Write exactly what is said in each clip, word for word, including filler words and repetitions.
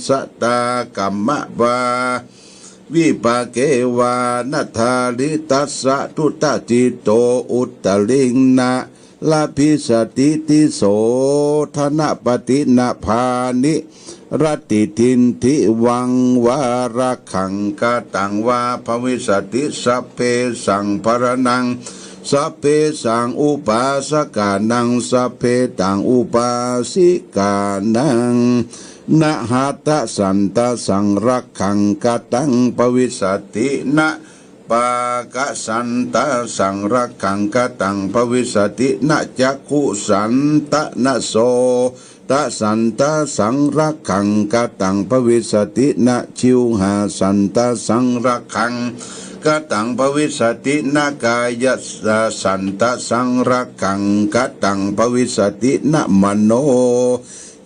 สตา กัมมะปา วิปาเกวา นะทาริตัสสะ ทุตะจิตโต อุตตริง นะ ลภิสสติ ติโส ทนะปะตินะ ภานิ รัตติ ทินทิวัง วา รักขัง กะตัง วา ภวิสสติ สัพเพสัง ภะระณัง สัพเพสัง อุปาสกานัง สัพเพตัง อุปาสิกานัง นะหะตะสันตะสัง รักขัง กะตัง ภวิสสติ นะ ปากะสันตะสัง รักขัง กะตัง ภวิสสติ นะจักขุสันตะ นะโสตะสันตะสัง รักขัง กะตัง ภวิสสติ นะจิวหาสันตะสัง รักขัง กะตัง ภวิสสติ นะกายะสันตะสัง รักขัง กะตัง ภวิสสติ นะมโน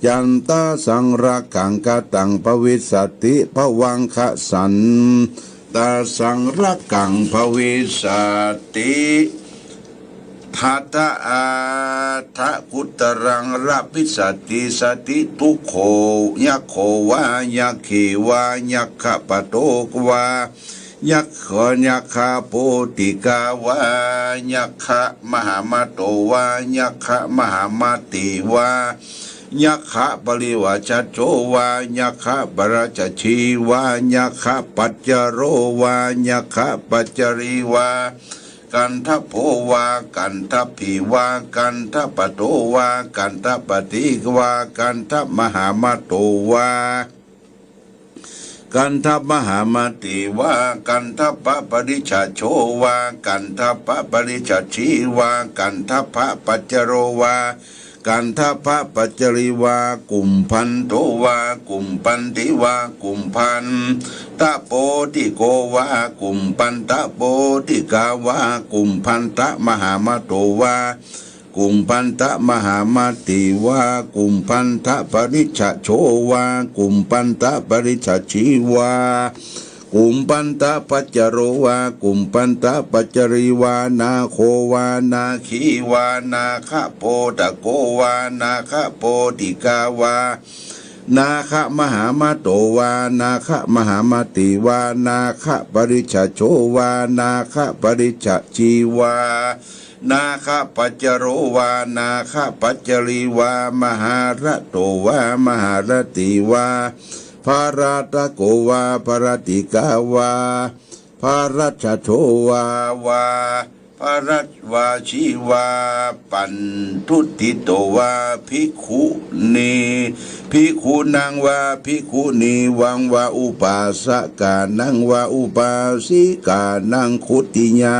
ยันตะสัง รักขัง กะตัง ภวิสสติ ภวังคะสันตะสัง รักขัง ภวิสสติ หะตะอาทะกุตตะรัง ลภิสสติ สติ ทุกโข ยักโข วา ยักขี วา ยักขะปะโต วา ยักขะ ยักขะโปติกา วา ยักขะมหามาโต วา ยักขะมหามาติ วา ยักขะปริวาชะโช วา ยักขะปะราชชี วา ยักขะปัจจโร วา ยักขะปัจจรี วา กันทะโพ วา กันทะผี วา กันทะปะโต วา กันทะปะติ วา กันทะมหามาโต วา กันทะมหามาติ วา กันทะปะปริชะโช วา กันทะปะปริชะชี วา กันทะปะปัจจโร วา กันทะปะปัจจรี วา กุมพันโท วา กุมพันติ วา กุมพันตะโปติโก วา กุมพันตะโปติกา วา กุมพันตะมหามาโต วา กุมพันตะมหามาติ วา กุมพันตะปริชะโช วา กุมพันตะปริชะชี วา กุมพันตะปัจจโร วา กุมพันตะปัจจรี วา นาโค วา นาคี วา นาคะโปตะโก วา นาคะโปติกา วา นาคะมหามาโต วา นาคะมหามาติ วา นาคะปริชะโช วา นาคะปริชะชี วา นาคะปัจจโร วา นาคะปัจจรี วา มหาระโต วา มหาระติ วา ภาระตะโก วา ภารติกา วา ภารัชะโช วา วา ภารัตวาชี วา ปันธุติโต วา ภิกขุนี ภิกขุนัง วา ภิกขุนีวัง วา อุปาสกานัง วา อุปาสิกานัง ขุติยา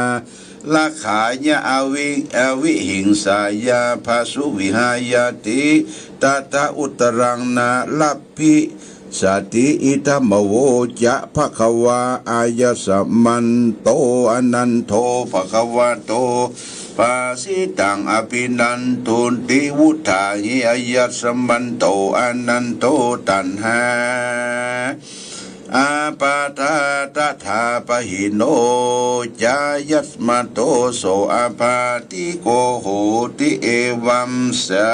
รักขายะ อวิ อวิหิงสายา ภาสุวิหายาติ ตะทะอุตตะรัง นะ ลภิสสติ อิทัมมะโวจะ ภะคะวา อายัสมันโต อะนันโท ภะคะวะโต ภาสิตัง อะภินันทุนติ วุฏฐาหิ อายัสมันโต อะนันโท ตัณหา อาปาทา ตถาปะหิโน จายัสมันโต โส อาปาติโก โหติ เอวัมสะ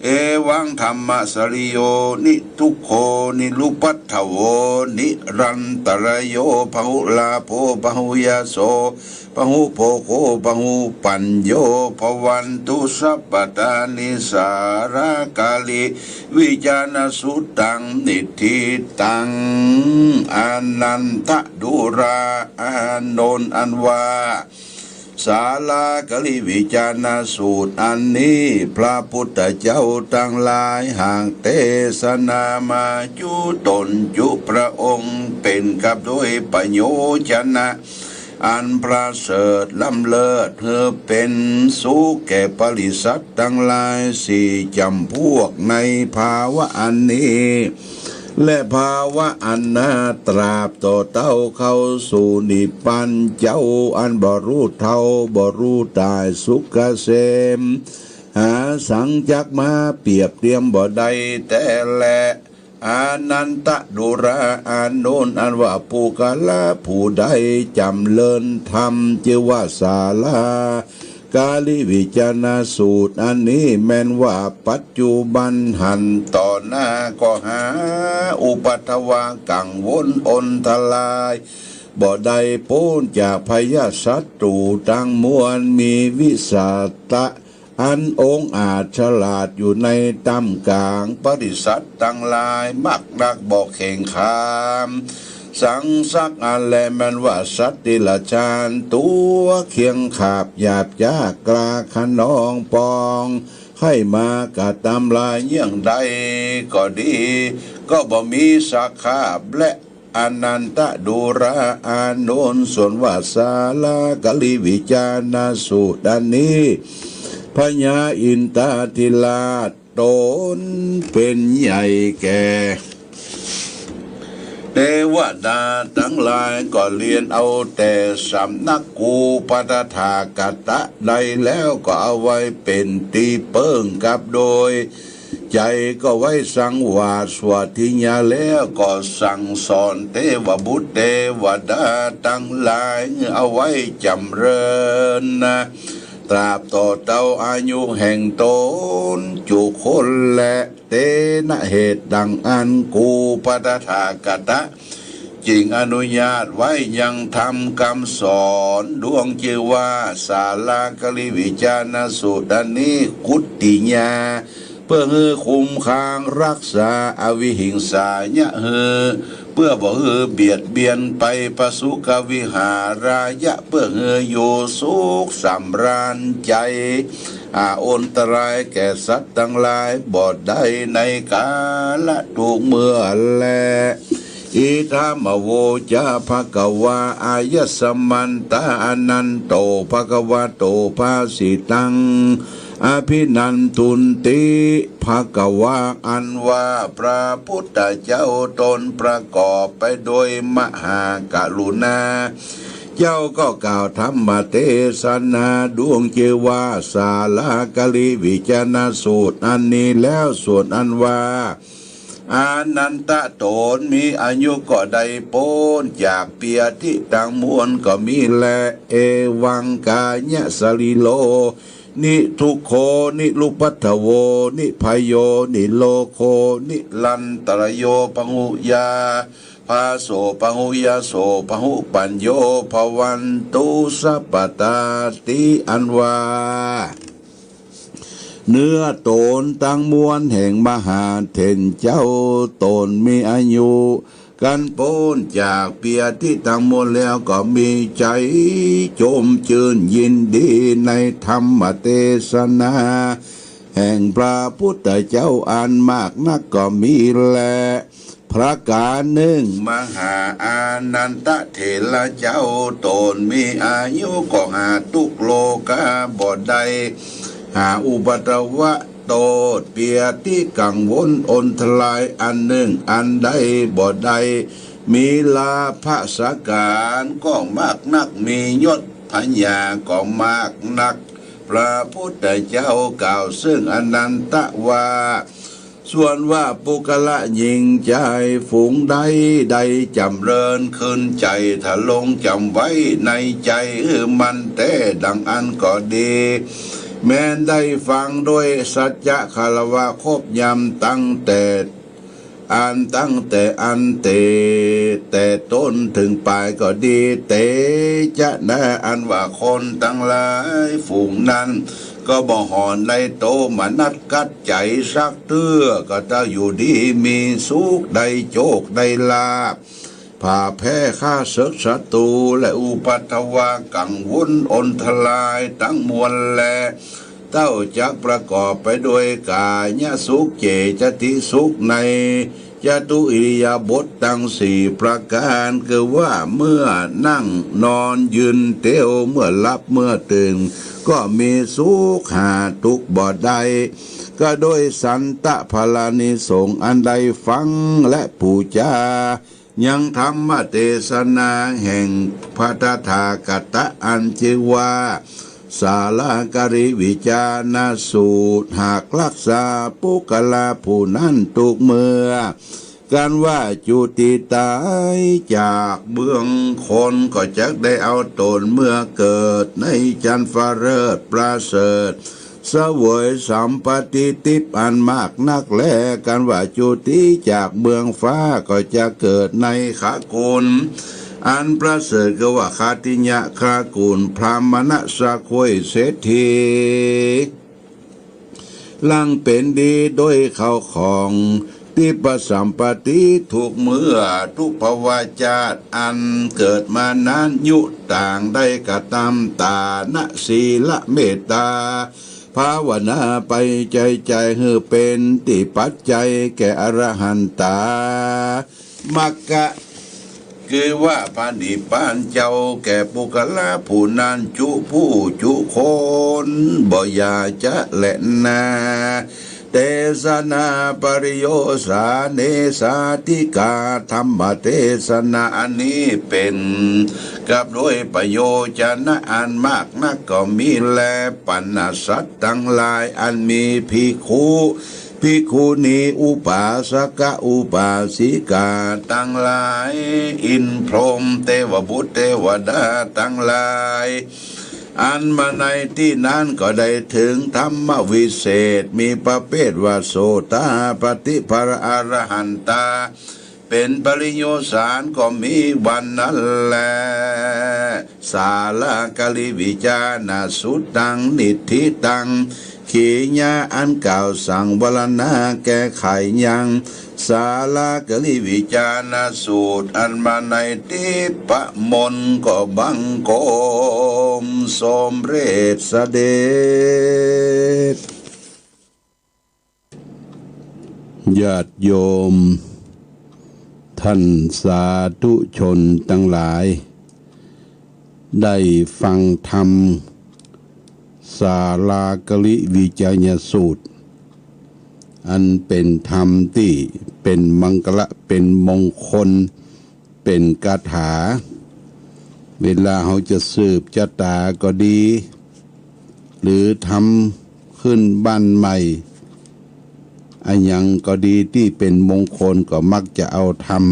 เอวังธัมมะสะริโย นิทุกโข นิรุปปัทถโว นิรันตะระโย พะหุลาโภ พะหุยะโส พะหุโภโค พะหุปัญโญ ภะวันตุสัปปะตา นิสสาระกาลิ วิจาณสุตัง นิฏฐิตัง อานันทะดูรา อานนท์ อันว่า สาระกาลิวิจาณสูตรอันนี้ พระพุทธเจ้าตังหลายหากเตสนามาจุตนจุพระองค์ เป๋นกับด้วยปโยชนะ อันประเสริฐล้ำเลิศ หื้อเป๋นสุขแก่ปริสัตว์ตังหลายสี่จ๋ำพวกในภาวะอันนี้ และภาวะอันหน้า ตราบต่อเต้าเข้าสู่นิพพานเจ้า อันบ่ฮู้เฒ่าบ่ฮู้ต๋ายสุขเกษม หาสังจักมาเปรียบเตียมบ่ได้แต๊แล อานันทะดูรา อานนท์ อันว่าปุคคละผู้ใดจ๋ำเริญธรรม จื้อว่าสาระก กาลิวิจารณสูตรอันนี้แม้นว่าปัจจุบันหั้น ต่อหน้าก็หาอุปัทวะกังวลอนตราย บ่ได้ป๊นจากพยาธิศัตรูตังมวล มีวิสาทะอันองอาจฉลาดอยู่ในต้ามก๋าง ปริษัทตังหลายมากนักบ่เข่งขาม สังสักอันแล แม้นว่าสัตว์เดรัจฉานตั๋วเคียงขาบหยาบจ๊ากล้าคะนองปอง ใค่มากระตำลายเยี่ยงใดก็ดี ก็บ่มีสาขาบและ อนันตะดูราอานนท์ ส่วนว่าสาลากาลิวิจารณสูตรอันนี้ พญาอินทาธิราชต๋นเป๋นใหญ่แก่ เตวดาตังหลายก็เฮียนเอาแต่สำนักกูปตถาคตะได้แล้ว ก็เอาไว้เป๋นตี้เปิ้งกับโดย ใจ๋ก็ไว้สังวาสสวดทิญญาแล้ว ก็สั่งสอนเตวบุตรเตวดาตังหลาย หื้อเอาไว้จ๋ำเริญนา ตราบต่อเต้าอายุแห่งต๋นจุคนแล เตนะ เหตุดังอั้น กูปตถาคตะ จึงอนุญาตไว้ยังธรรมกำสอนดวงจื้อว่าสาลากาลิวิจารณสูตรอันนี้ กุตติญา เปื้อหื้อคุ้มครองฮักษาอวิหิงสา เยียะหื้อ เปื้อบ่หื้อเบียดเบียนไป ปสุขวิหารายะ เปื้อหื้ออยู่สุขสำราญใจ๋ อาอนตรายแก่สัตว์ตังหลายบ่ได้ในกาละทุกเมื่อแล อิทัมมะโวจะภะคะวา อายัสมันตา อานันโต ภะคะวะโต ภาสิตัง อภินันทุนติ ภะคะวา อันว่าพระพุทธเจ้าต๋นประกอบไปโดยมหากรุณา เจ้าก็กล่าวธรรมเตสนาดวงจื้อว่าสาลากาลิวิจารณสูตรอันนี้แล้ว ส่วนอันว่า อานันทะต๋นมีอายุก็ได้ป๊นจากเปียธิตังมวลก็มีแล เอวังกายะสะรีโร นิทุกโข นิรุปปัทถโว นิภัยโย นิโรโค นิรันตะระโย พหุยา พาโส พหุยาโส พหุปัญโย ภวันตุสัพพะตาติ อันว่า เนื้อต๋นตังมวลแห่งมหาเถรเจ้าต๋นมีอายุ กั๋นป๊นจากเปียธิตังมวลแล้วก็มีใจ๋จมจื้นยินดีในธรรมเตสนา แห่งพระพุทธเจ้าอันมากนักก็มีแล ประก๋านนึ่ง มหาอานันทะเถระเจ้าต๋นมีอายุก็หาทุกข์โรคาบ่ได้ หาอุปัทวะ โต้ษเปียธิกังวลอนตรายอันนึ่งอันใดบ่ได้ มีลาภะสาขาก็มากนัก มียศพญาก็มากนัก พระพุทธเจ้ากล่าวซึ่งอานันทะว่า ส่วนว่าปุคคละญิงจายฝูงใด ได้จ๋ำเริญขึ้นใจ๋ ถ้าลงจ๋ำไว้ในใจ๋หื้อมั่นแต๊ดังอั้นก็ดี แม้นได้ฟังโดยสัจจะคารวะครบย่ำตั้งแต่อัน ตั้งแต่อันเต แต่ต้นเถิงปายก็ดี เตจะนา อันว่าคนตังหลายฝูงนั้น ก็บ่ห่อนได้โตมนัสขัดใจ๋สักเตื้อ ก็จะอยู่ดีมีสุข ได้โชคได้ลาภ ผ่าแพ้ข้าศึกศัตรู และอุปัทวะกังวลอนตรายตังมวลแล เต้าจักประกอบไปโดยก๋ายสุข เจตสิสุข ในจตุอิริยาบถตังสี่ประก๋าน คือว่าเมื่อนั่งนอนยืนเตียว เมื่อหลับเมื่อตื่น ก็มีสุขหาทุกข์บ่ได้ ก็โดยสันตะพลานิสงส์อันได้ฟังและปู๋จา ยังธรรมเตสนาแห่งพระตถาคตะอันจื้อว่า สาลากาลิวิจารณสูตร หากรักษาปุคคละผู้นั้นทุกเมื่อ กันว่าจุติต๋ายจากเมืองคน ก็จักได้เอาต๋นเมือเกิดในจันทร์ฟ้าเลิศประเสริฐ เสวยสัมปัตติทิพย์อันมากนักแล กันว่าจุติจากเมืองฟ้า ก็จะเกิดในขกุลอันประเสริฐ คือว่าคาติยะขกุล พราหมณสกุลเศรษฐี หลังเป๋นดีโดยเข้าของทิพสัมปัตติทุกเมื่อ ทุกภวชาติอันเกิดมานั้น ยุต่างได้กระตำต๋านะ ศีลเมตตาภาวนาไป ใจ๋ใจ๋หื้อเป๋นตี้ปัจจัยแก่อรหันตา มรรค คือว่าพระนิพพานเจ้า แก่ปุคคละผู้นั้นจุผู้จุคน บ่อย่าจะแลนา เตสนาปริโยสาเน สาธิกา ธรรมเตสนาอันนี้เป๋นกับโดยประโยชน์นะอันมากนักก็มีแล ปรรณสัตว์ตังหลายอันมีภิกขุ ภิกขุณี อุปาสกะอุปาสิกาตังหลาย อินทร์พรหมเตวบุตรเตวดาตังหลาย อันมาในตี้นั้นก็ได้เถิงธรรมวิเศษ มีประเภทว่าโสตาปัตติผละอรหันตา เป๋นปริโยสารก็มีวันนั้นแล สาลาการิวิจารณสูตรตัง นิฏฐิตัง ขีญาอันกล่าวสังวรณาแก้ไขยัง สาลาการิวิจารณสูตรอันมาในทิพมนต์ก็บังคมสมเร็จเสด็จ ญาติโยม ท่านสาธุชนตังหลาย ได้ฟังธรรม สาลาการิวิจารณสูตร อันเป๋นธรรมตี้เป๋นมังคละ เป๋นมงคล เป๋นคาถา เวลาเฮาจะสืบจะต๋าก็ดี หรือทำขึ้นบ้านใหม่ อะหยังก็ดีตี้เป๋นมงคล ก็มักจะเอาธรรม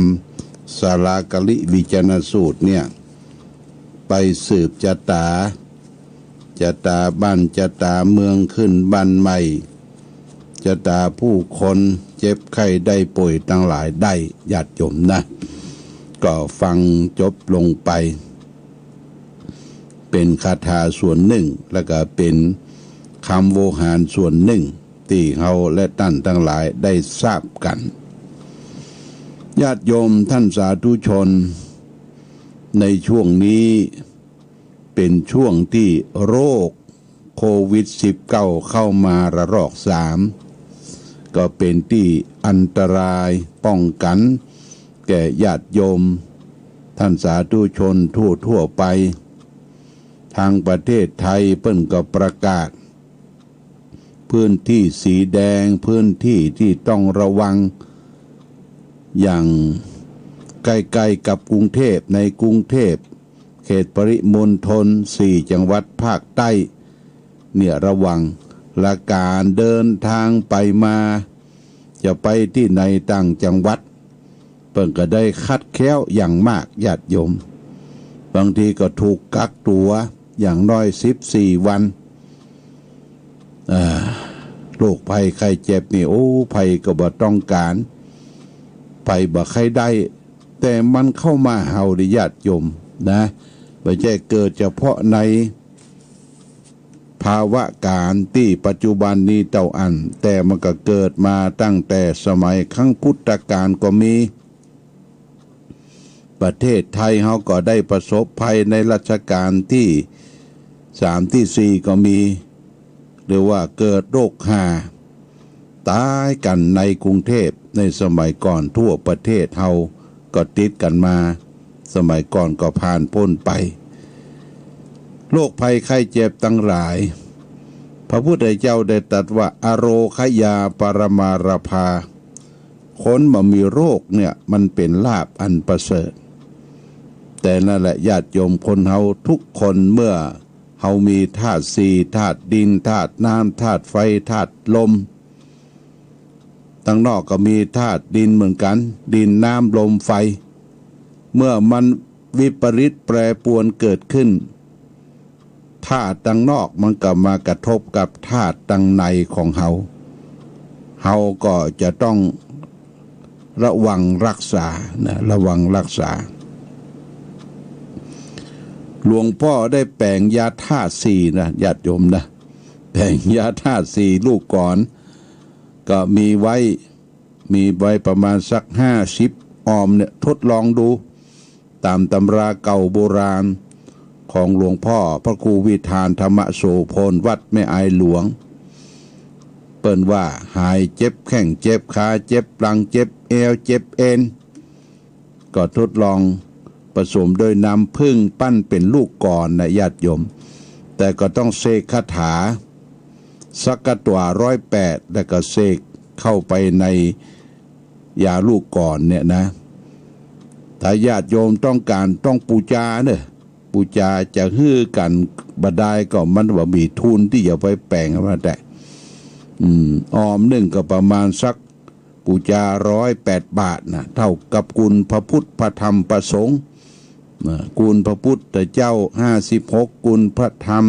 สาลาการิวิจารณสูตรเนี่ย ไปสืบจะต๋า จะต๋าบ้านจะต๋าเมือง ขึ้นบ้านใหม่ จะต๋าผู้คนเจ็บไข้ได้ป่วยตังหลายได้ ญาติโยมนะ ก็ฟังจบลงไป เป๋นคาถาส่วนนึ่ง แล้วก็เป๋นกำโวหารส่วนนึ่ง ตี้เฮาและต้านตังหลายได้ทราบกั๋น ญาติโยมท่านสาธุชน ในช่วงนี้เป๋นช่วงตี้โรคโควิดสิบเก้าเข้ามาระลอกสาม ก็เป๋นตี้อันตราย ป้องกั๋นแก่ญาติโยม ท่านสาธุชนทั่วๆ ไป ทางประเทศไทยเปิ้นก็ประกาศ พื้นตี้สีแดง พื้นตี้ตี้ต้องระวัง อย่างใก้ๆ กับกรุงเทพฯ ในกรุงเทพฯ เขตปริมณฑล สี่จังหวัดภาคใต้ เนี่ยระวัง และก๋านเดินตางไปมา จะไปตี้ไหนต่างจังหวัด เปิ้นก็ได้คัดแคล้วอย่างมาก ญาติโยม บางทีก็ถูกกักตั๋วอย่างน้อยสิบสี่วัน อ่า โรคภัยไข้เจ็บนี่ โอ้ ใผก็บ่ต้องก๋าน ใผบ่ใค่ได้ แต่มันเข้ามาเฮาเด้อ ญาติโยมนะ บ่ใจ้เกิดเฉพาะใน ภาวะก๋ารตี้ปัจจุบันนี้เต้าอั้น แต่มันก็เกิดมาตั้งแต่สมัยครั้งพุทธกาลก็มี ประเทศไทยเฮาก็ได้ประสบภัยในรัชกาลตี้สามตี้สี่ก็มี หรือว่าเกิดโรคฮา ต๋ายกั๋นในกรุงเทพฯ ในสมัยก่อนทั่วประเทศเฮาก็ติดกั๋นมา สมัยก่อนก็ผ่านป๊นไป โรคภัยไข้เจ็บตังหลาย พระพุทธเจ้าได้ตรัสว่า อโรคยาปรมาลาภา คนบ่มีโรคเนี่ยมันเป๋นลาภอันประเสริฐ แต่นั่นแหละญาติโยมคนเฮาทุกคน เมื่อเฮามีธาตุสี่ ธาตุดิน ธาตุน้ำ ธาตุไฟ ธาตุลม ตังนอกก็มีธาตุดินเหมือนกั๋น ดิน น้ำ ลม ไฟ เมื่อมันวิปริตแปรปรวนเกิดขึ้น ธาตุตังนอกมันก็มากระทบกับธาตุตังในของเฮา เฮาก็จะต้องระวังรักษานะ ระวังรักษา หลวงป้อได้แป๋งยาธาตุสี่นะ ญาติโยมนะ แป๋งยาธาตุสี่ลูกก่อน ก็มีไว้ มีไว้ประมาณสักห้าสิบออมเนี่ย ทดลองดู ต๋ามตำราเก่าโบราณของหลวงป้อพระครูวิธานธรรมโสภณ วัดแม่อายหลวง เปิ้นว่าหายเจ็บแข้งเจ็บขา เจ็บหลัง เจ็บแอว เจ็บเอ็น ก็ทดลองผสมด้วยน้ำผึ้งปั้นเป๋นลูกก่อนนะ ญาติโยม แต่ก็ต้องเสกคาถา สักกะตั๋วร้อยแปด แล้วก็เสกเข้าไปในยาลูกก่อนเนี่ยนะ ถ้าญาติโยมต้องก๋านต้องปู๋จาเน่อ ปู๋จาจะหื้อกั๋นบ่ดายก็มันบ่มีทุนตี้จะไปแป๋งมาแต่ อืม ออมนึ่งก็ประมาณสัก ปู๋จาร้อยแปดบาทนะ เต้ากับคุณพระพุทธพระธรรมพระสงฆ์นะ คุณพระพุทธเจ้าห้าสิบหก คุณพระธรรม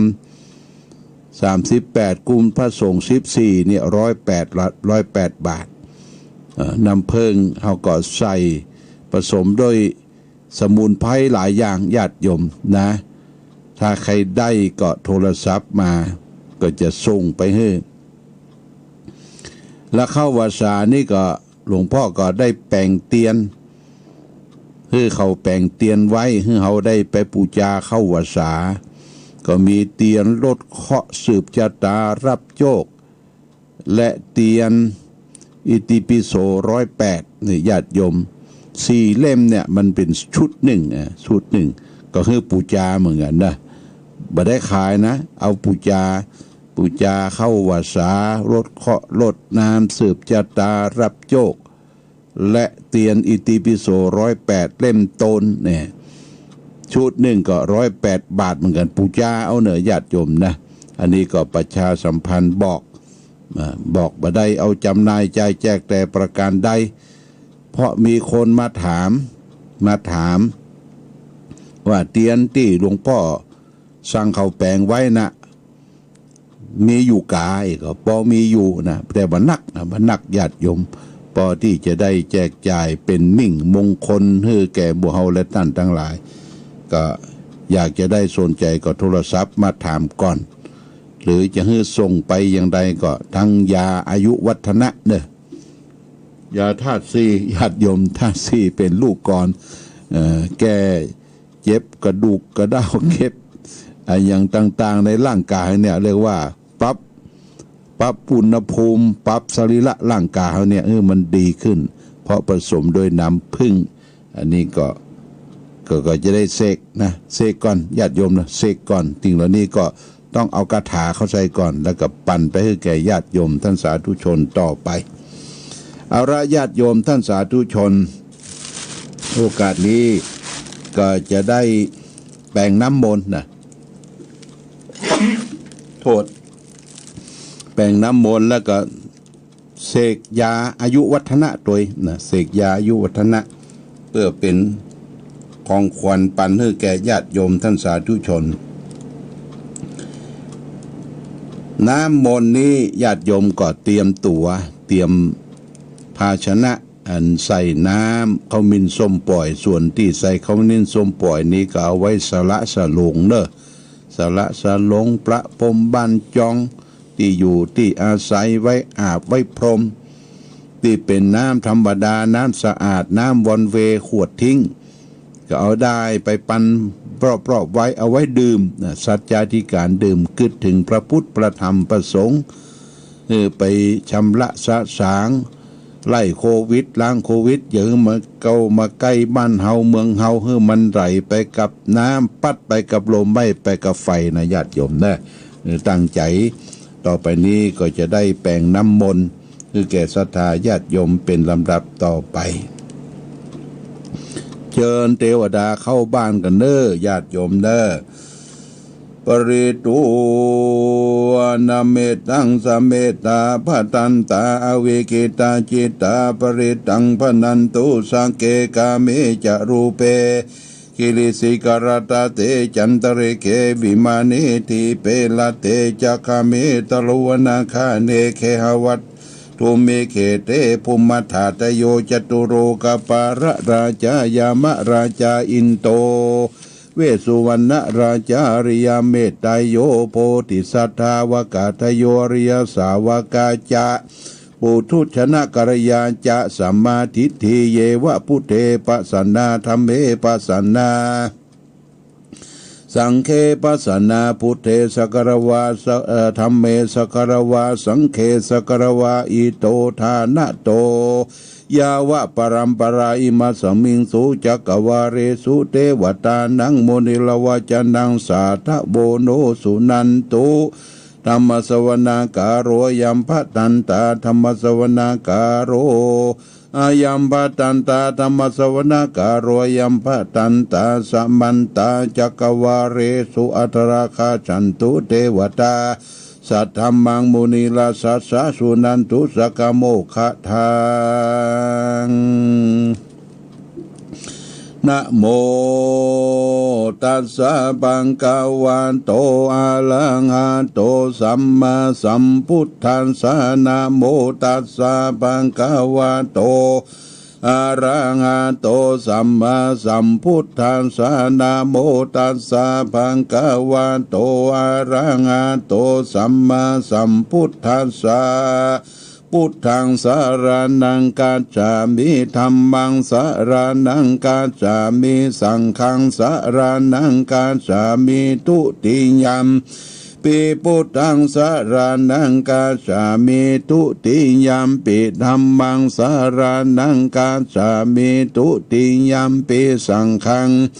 สามสิบแปด คุณพระสงฆ์สิบสี่เนี่ย ร้อยแปดละ ร้อยแปดบาท เอ่อ น้ำผึ้งเฮาก็ใส่ผสมด้วยสมุนไพรหลายอย่าง ญาติโยมนะ ถ้าใครได้ก็โทรศัพท์มา ก็จะส่งไปหื้อ และเข้าพรรษานี่ก็หลวงป้อก็ได้แป๋งเตียน หื้อเขาแป๋งเตียนไว้ หื้อเฮาได้ไปปู๋จาเข้าพรรษา ก็มีเตียนลดเคราะห์ สืบจะต๋า ฮับโจค และเตียนอิติปิโสร้อยแปดนี่ ญาติโยม สี่เล่มเนี่ย มันเป๋นชุดนึ่ง อ่ะ ชุดนึ่ง ก็หื้อปู๋จาเหมือนกั๋นนะ บ่ได้ขายนะ เอาปู๋จา ปู๋จาเข้าพรรษา ลดเคราะห์ ลดน้ำ สืบจะต๋า ฮับโจค และเตียนอิติปิโสร้อยแปดเล่มโตนเนี่ย ชุดนึ่งก็ร้อยแปดบาทเหมือนกั๋น ปู๋จาเอาเน่อ ญาติโยมนะ อันนี้ก็ประชาสัมพันธ์บอก อ่า บอกบ่ได้เอาจ๋ำหน่ายจ่ายแจกแต่ประการใด เพราะมีคนมาถาม มาถาม ว่าเตียนตี้หลวงป้อสั่งเขาแป๋งไว้น่ะ มีอยู่กา ก็ปอมีอยู่นะ แต่บ่นักนะ บ่นัก ญาติโยม ปอตี้จะได้แจกจ่ายเป๋นมิ่งมงคลหื้อแก่หมู่เฮาและต้านตังหลาย ก็อยากจะได้สนใจก็โทรศัพท์มาถามก่อน หรือจะหื้อส่งไปอย่างใดก็ ทั้งยาอายุวัฒนะเน่อ ยาธาตุสี่ ญาติโยม ธาตุสี่เป๋นลูกก่อน เอ่อ แก้เจ็บกระดูกกระด้าว เจ็บอะหยังต่างๆ ในร่างกายเนี่ย เรียกว่าปรับ ปรับอุณหภูมิ ปรับสรีระร่างกายเฮาเนี่ย เออ มันดีขึ้น เพราะผสมด้วยน้ำผึ้ง อันนี้ก็ ก็ ก็จะได้เสกนะ เสกก่อน ญาติโยมนะ เสกก่อน สิ่งเหล่านี้ก็ต้องเอาคาถาเข้าใส่ก่อน แล้วก็ปันไปหื้อแก่ญาติโยมต้านสาธุชนต่อไป เอาละ ญาติโยมต้านสาธุชน โอกาสนี้ก็จะได้แป๋งน้ำมนต์นะ โทษ แป๋งน้ำมนต์แล้วก็ เสกยาอายุวัฒนะตวยนะ เสกยาอายุวัฒนะ เปื้อเป๋นของขวัญปันหื้อแก่ญาติโยมต้านสาธุชน น้ำมนต์นี้ญาติโยมก็เตรียมตั๋ว เตรียมภาชนะอันใส่น้ำขมิ้นส้มป่อย ส่วนตี้ใส่ขมิ้นส้มป่อยนี้ก็เอาไว้สละสลงเน่อ สละสลง ประพรมบัญจอง ตี้อยู่ตี้อาศัย ไว้อาบไว้พรม ตี้เป๋นน้ำธรรมดา น้ำสะอาด น้ำวันเวย์ ขวดทิ้ง ก็เอาด้ายไปปันรอบๆ ไว้ เอาไว้ดื่มนะ สัจจาธิษฐานดื่ม กึ๊ดเถิงพระพุทธ พระธรรม พระสงฆ์ เออ ไปชำระสะสาง ไล่โควิด ล้างโควิด อย่าหื้อมาเก้ามาใก้บ้านเฮาเมืองเฮา หื้อมันไหลไปกับน้ำ ปั๊ดไปกับลม ไหม้ไปกับไฟนะ ญาติโยมนะ เออ ตั้งใจ๋ ต่อไปนี้ก็จะได้แป๋งน้ำมนต์ หื้อแก่ศรัทธาญาติโยมเป๋นลำดับต่อไป เจิญเตวดาเข้าบ้านกั๋นเน่อ ญาติโยมเน่อ Pharitvāna mettaṃ samettā bhadantā avikkhittacittā parittaṃ bhaṇantu. Sagge kāme ca rūpe girisikharataṭe cantalikkhe vimāne dīpe raṭṭhe ca gāme taruvanagahane gehavatthumhi khette bhummā dādayo ca tulo ka pāla rājā yāma rājā indo vessuvaṇṇa rājā ariya metteyyo bodhisattāva kadayo ariya sāvakā ca puthujjana kalyā ca sammādiṭṭhi ye va buddhe pasannā dhamme pasannā saṅghe pasannā buddhe sagāravā sa- eh, dhamme sagāravā saṅghe sagāravā ito ṭhānato yāva paramparā imasmiṃ su cakkavāḷesu devatānaṃ muniravacanaṃ sādhavo no suṇantu. Dhammassavanakālo ayam bhadantā dhammassavanakālo ayam bhadantā dhammassavanakālo ayam bhadantā samantā cakkavāḷesu atrāgacchantu devatā saddhammaṃ munirājassa suṇantu saggamokkhadaṃ. Namo tassa bhagavato arahato sammāsambuddhassa. Namo tassa bhagavato arahato sammāsambuddhassa. Namo tassa bhagavato arahato sammāsambuddhassa. Buddhaṃ saraṇaṃ gacchāmi. Dhammaṃ saraṇaṃ gacchāmi. Saṅghaṃ saraṇaṃ gacchāmi. Dutiyampi buddhaṃ saraṇaṃ gacchāmi. Dutiyampi dhammaṃ saraṇaṃ gacchāmi. Dutiyampi saṅghaṃ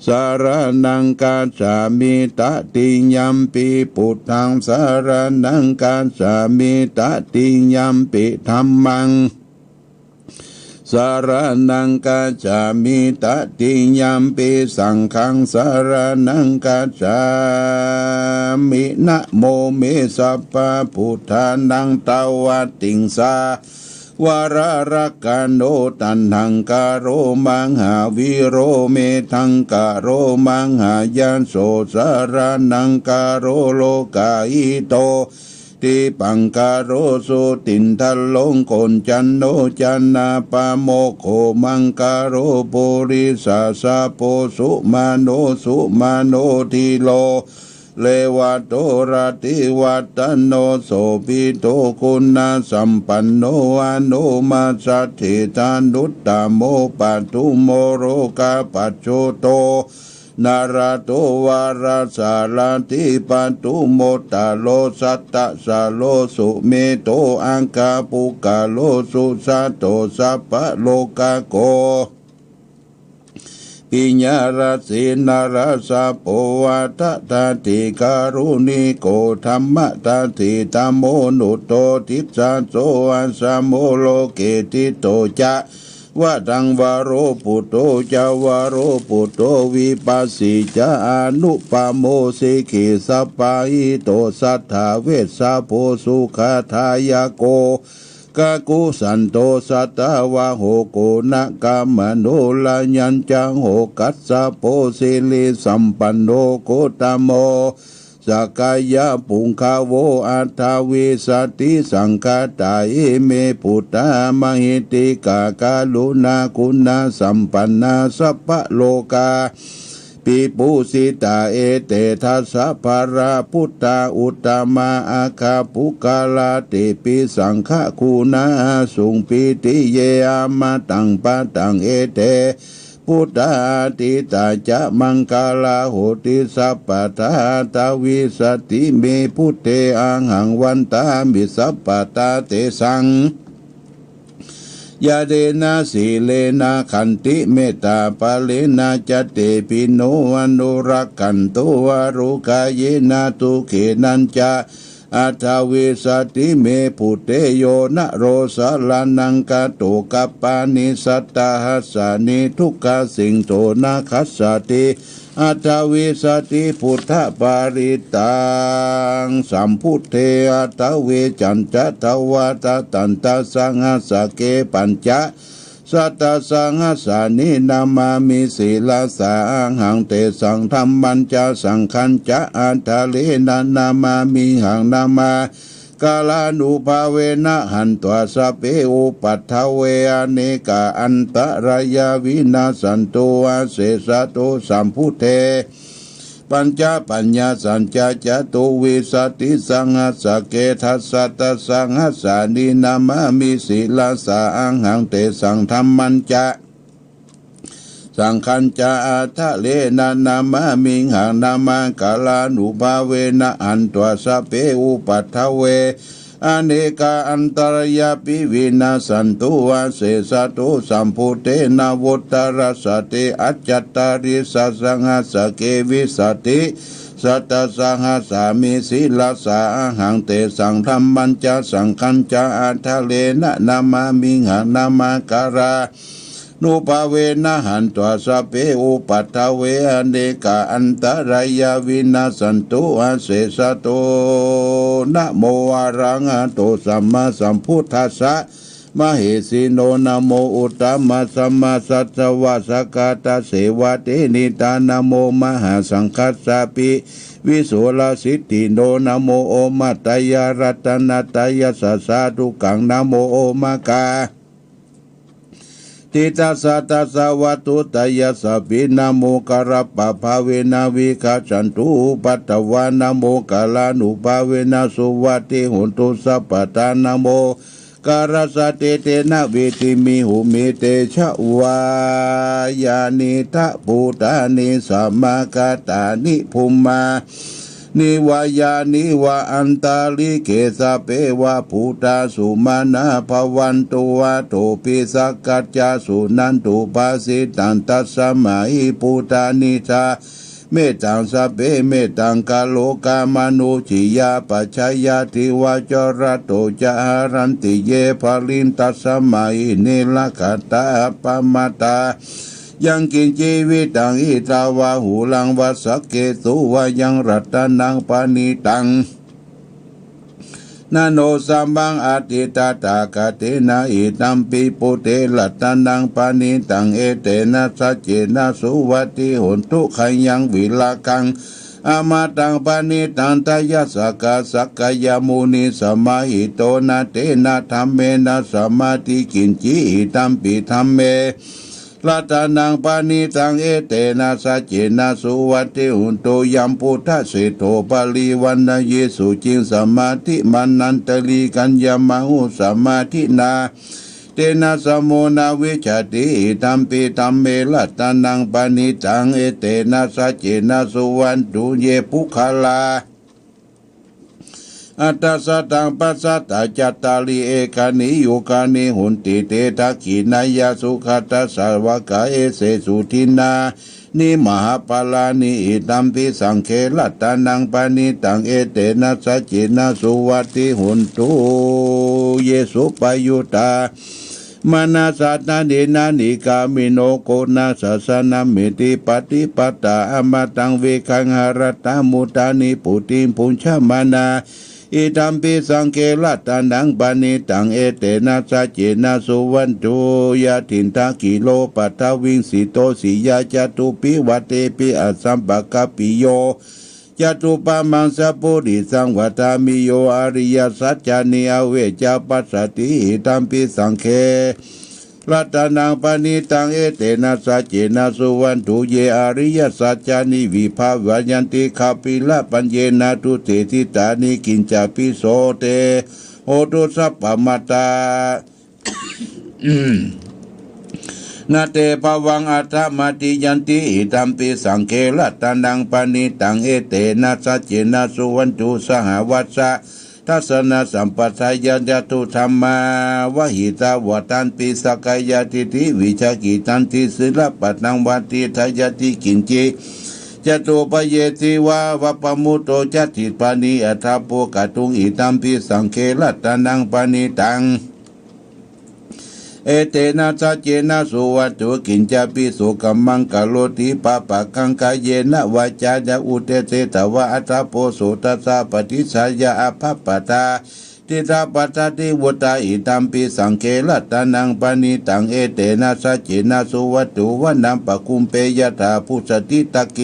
saraṇaṃ gacchāmi. Tatiyampi buddhaṃ saraṇaṃ gacchāmi. Tatiyampi dhammaṃ saraṇaṃ gacchāmi. Tatiyampi saṅghaṃ saraṇaṃ gacchāmi. Namo me sabbabuddhānaṃ tavattiṃsā vararakkhaṇo taṇhaṅkaro mahāvīro medhaṅkaro mahāyaso saraṇaṅkaro lokahito dīpaṅkaro jotindharo koñcaṇṇo janapāmokkho maṅgalo purisāsabho sumano sumano dhiro revato rativaḍḍhano sobhito guṇasampanno anomadassete anuttamo padumo lokapajjoto nārado varasārathi padumottaro sattasāro sumedho aggapuggalo sujato sabbalokaggo piyarasi narāsabho atthadāti karuṇiko dhammadāti dhammo nuddho disāso asamo loke diṭṭho ca vadaṃ varo buddho ca varo buddho vipassī ca anupamo sikhī sabbahito satthā vessabho sukhadāyako kakusandho satavaho koṇagamano raṇañjaho kassapo sirisampanno gotamo sakyapuṅgavo aṭṭhavīsati saṅkhātā ime buddhā mahiddhikā karuṇāguṇasampannā sabbalokā vibhūsitā ete dasa balā buddhā uttamā aggapuggala tepi saṅghaguṇā āsuṃ pītiye amataṃ padaṃ ete buddhā atītā ca maṅgalā honti sabbadā aṭṭhavīsati me buddhe ahaṃ vandāmi sabbadā tesaṃ ñāṇena sīlena khantimettābalena ca tepi no anurakkhantu arogāyena sukhena ca Aṭṭhavīsati me bhūte yo naḷo saraṇaṃ gato. Kappāni sattasahassāni dukkhaṃ sindhū nakkhassati. Aṭṭhavīsati buddhaparittaṃ sambuddhe aṭṭhavīsañca dvādasatthisahassake pañca sattasahassāni namāmi sirasā ahaṃ. Tesaṃ dhammañca saṅghañca ādarena namāmihaṃ. Namakārānubhāvena hantvā sabbe upaddave anekā antarāyā vinassantu asesato. Sambuddhe pañcapaññāsañca catuvīsatisahassake dasasatasahassāni namāmi sirasā ahaṃ. Tesaṃ dhammañca saṅghañca ādarena namāmihaṃ. Namakārānubhāvena hantvā sabbe upaddave anekā antarāyāpi vinassantu asesato. Sambuddhe navuttarasate aṭṭhacattāḷīsasahassake vīsatisatasahassāni sirasā ahaṃ. Tesaṃ dhammañca saṅghañca ādarena namāmihaṃ. Namakārā nubhāvena hantvā sabbe upaddave anekā antarāyā vinassantu asesato. Namo arahato sammāsambuddhassa mahesino. Namo uttamasambhasassa vāsakaṭṭhassa devatelitā. Namo mahāsaṅghassāpi visuddhasiddhino. Namo omātyāratanātyāsassa sādhukaṃ. Namo omakā tītassa tassa vatthuttayassapi. Namokārappabhāvena vigacchantu upaddavā. Namokārānubhāvena suvatthi hotu sabbadā. Namokārassa tejena vidhimhi homi tejavā. Yānīdha bhūtāni samāgatāni bhummā ni vā yāni va antalikkhe sabbeva bhūtā sumanā bhavantu athopi sakkacca suṇantu bhāsitaṃ. Tasmā hi bhūtā nisāmethaṃ sabbe mettaṃ karotha mānusiyā pajāya divā ca ratto ca haranti ye baliṃ tasmā hi ne rakkhatha appamattā. Yaṃ kiñci vittaṃ idha vā huraṃ vā saggesu vā yaṃ ratanaṃ paṇītaṃ na no samaṃ atthi tathāgatena idampi buddhe ratanaṃ paṇītaṃ etena saccena suvatthi hotu. Khayaṃ virāgaṃ amataṃ paṇītaṃ tayajjhagā sakyamunī samāhito na tena dhammena samatthi kiñci idampi dhamme ratanaṃ paṇītaṃ etena saccena suvatthi hotu. Yambuddhaseṭṭho parivaṇṇayī suciṃ samādhimānantarikaññamāhu samādhinā tena samo na vijjati idampi dhamme ratanaṃ paṇītaṃ etena saccena suvatthi hotu. Ye puggalā aṭṭha sataṃ pasaṭṭhā cattāri ekaniyogāni honti te dakkhiṇeyyā sugatassa vaggesu dinnāni mahapphalāni idampi saṅghe ratanaṃ paṇītaṃ etena saccena suvatthi hotu. Ye suppayuttā manasā daḷhena nikkāmino goṇassā saṇhāmeti pattipattā amataṃ vigayha laddhā mudhā nibbutiṃ bhuñjamānā idampi saṅghe ratanaṃ paṇītaṃ etena saccena suvatthi hotu. Yathindakhīlo paṭhaviṃ sito siyā catubbhi vātebhi asampakampiyo tathūpamaṃ sappurisaṃ vadāmi yo ariyasaccāni avecca passati idampi saṅghe ratanaṃ paṇītaṃ etena saccena suvatthi hotu. Ye ariyasaccāni vibhāvayanti gabbhīrapaññena dussisitāni kiñcāpi so te hotu sabbamatā na te bhavaṃ aṭṭhamādiyanti idampi saṅghe ratanaṃ paṇītaṃ etena saccena suvatthi hotu. Sahāvassa dassanasampadāya ca duddhammā vahitvā vadanti sakkāyadiṭṭhi vijjācikkhāti sīlabbataṃ vāhi thāyati kiñci จตุปเยสิวา วัปปะมุตโต จะ ทิฏฐานิ อัฏฐะโภ กะตุง อิทัมปิ สังฆะ รัตนัง ปะณิตัง เอเตนะ สัจเจนะ สุวัตถุ กิญจะปิ โสกัมมัง กะโรติ ปาปะกัง กาเยนะ วาจา ยะ อุเตเสตวา อัฏฐะโภ โสตัสสะ ปะติสสะยา อะภะปะทา ติฏฐะปัสสะทิ วุตตา อิทัมปิ สังฆะ รัตนัง ปะณิตัง เอเตนะ สัจเจนะ สุวัตถุ วะนัมปะคุมเป ยะถา พุสสะติตะเก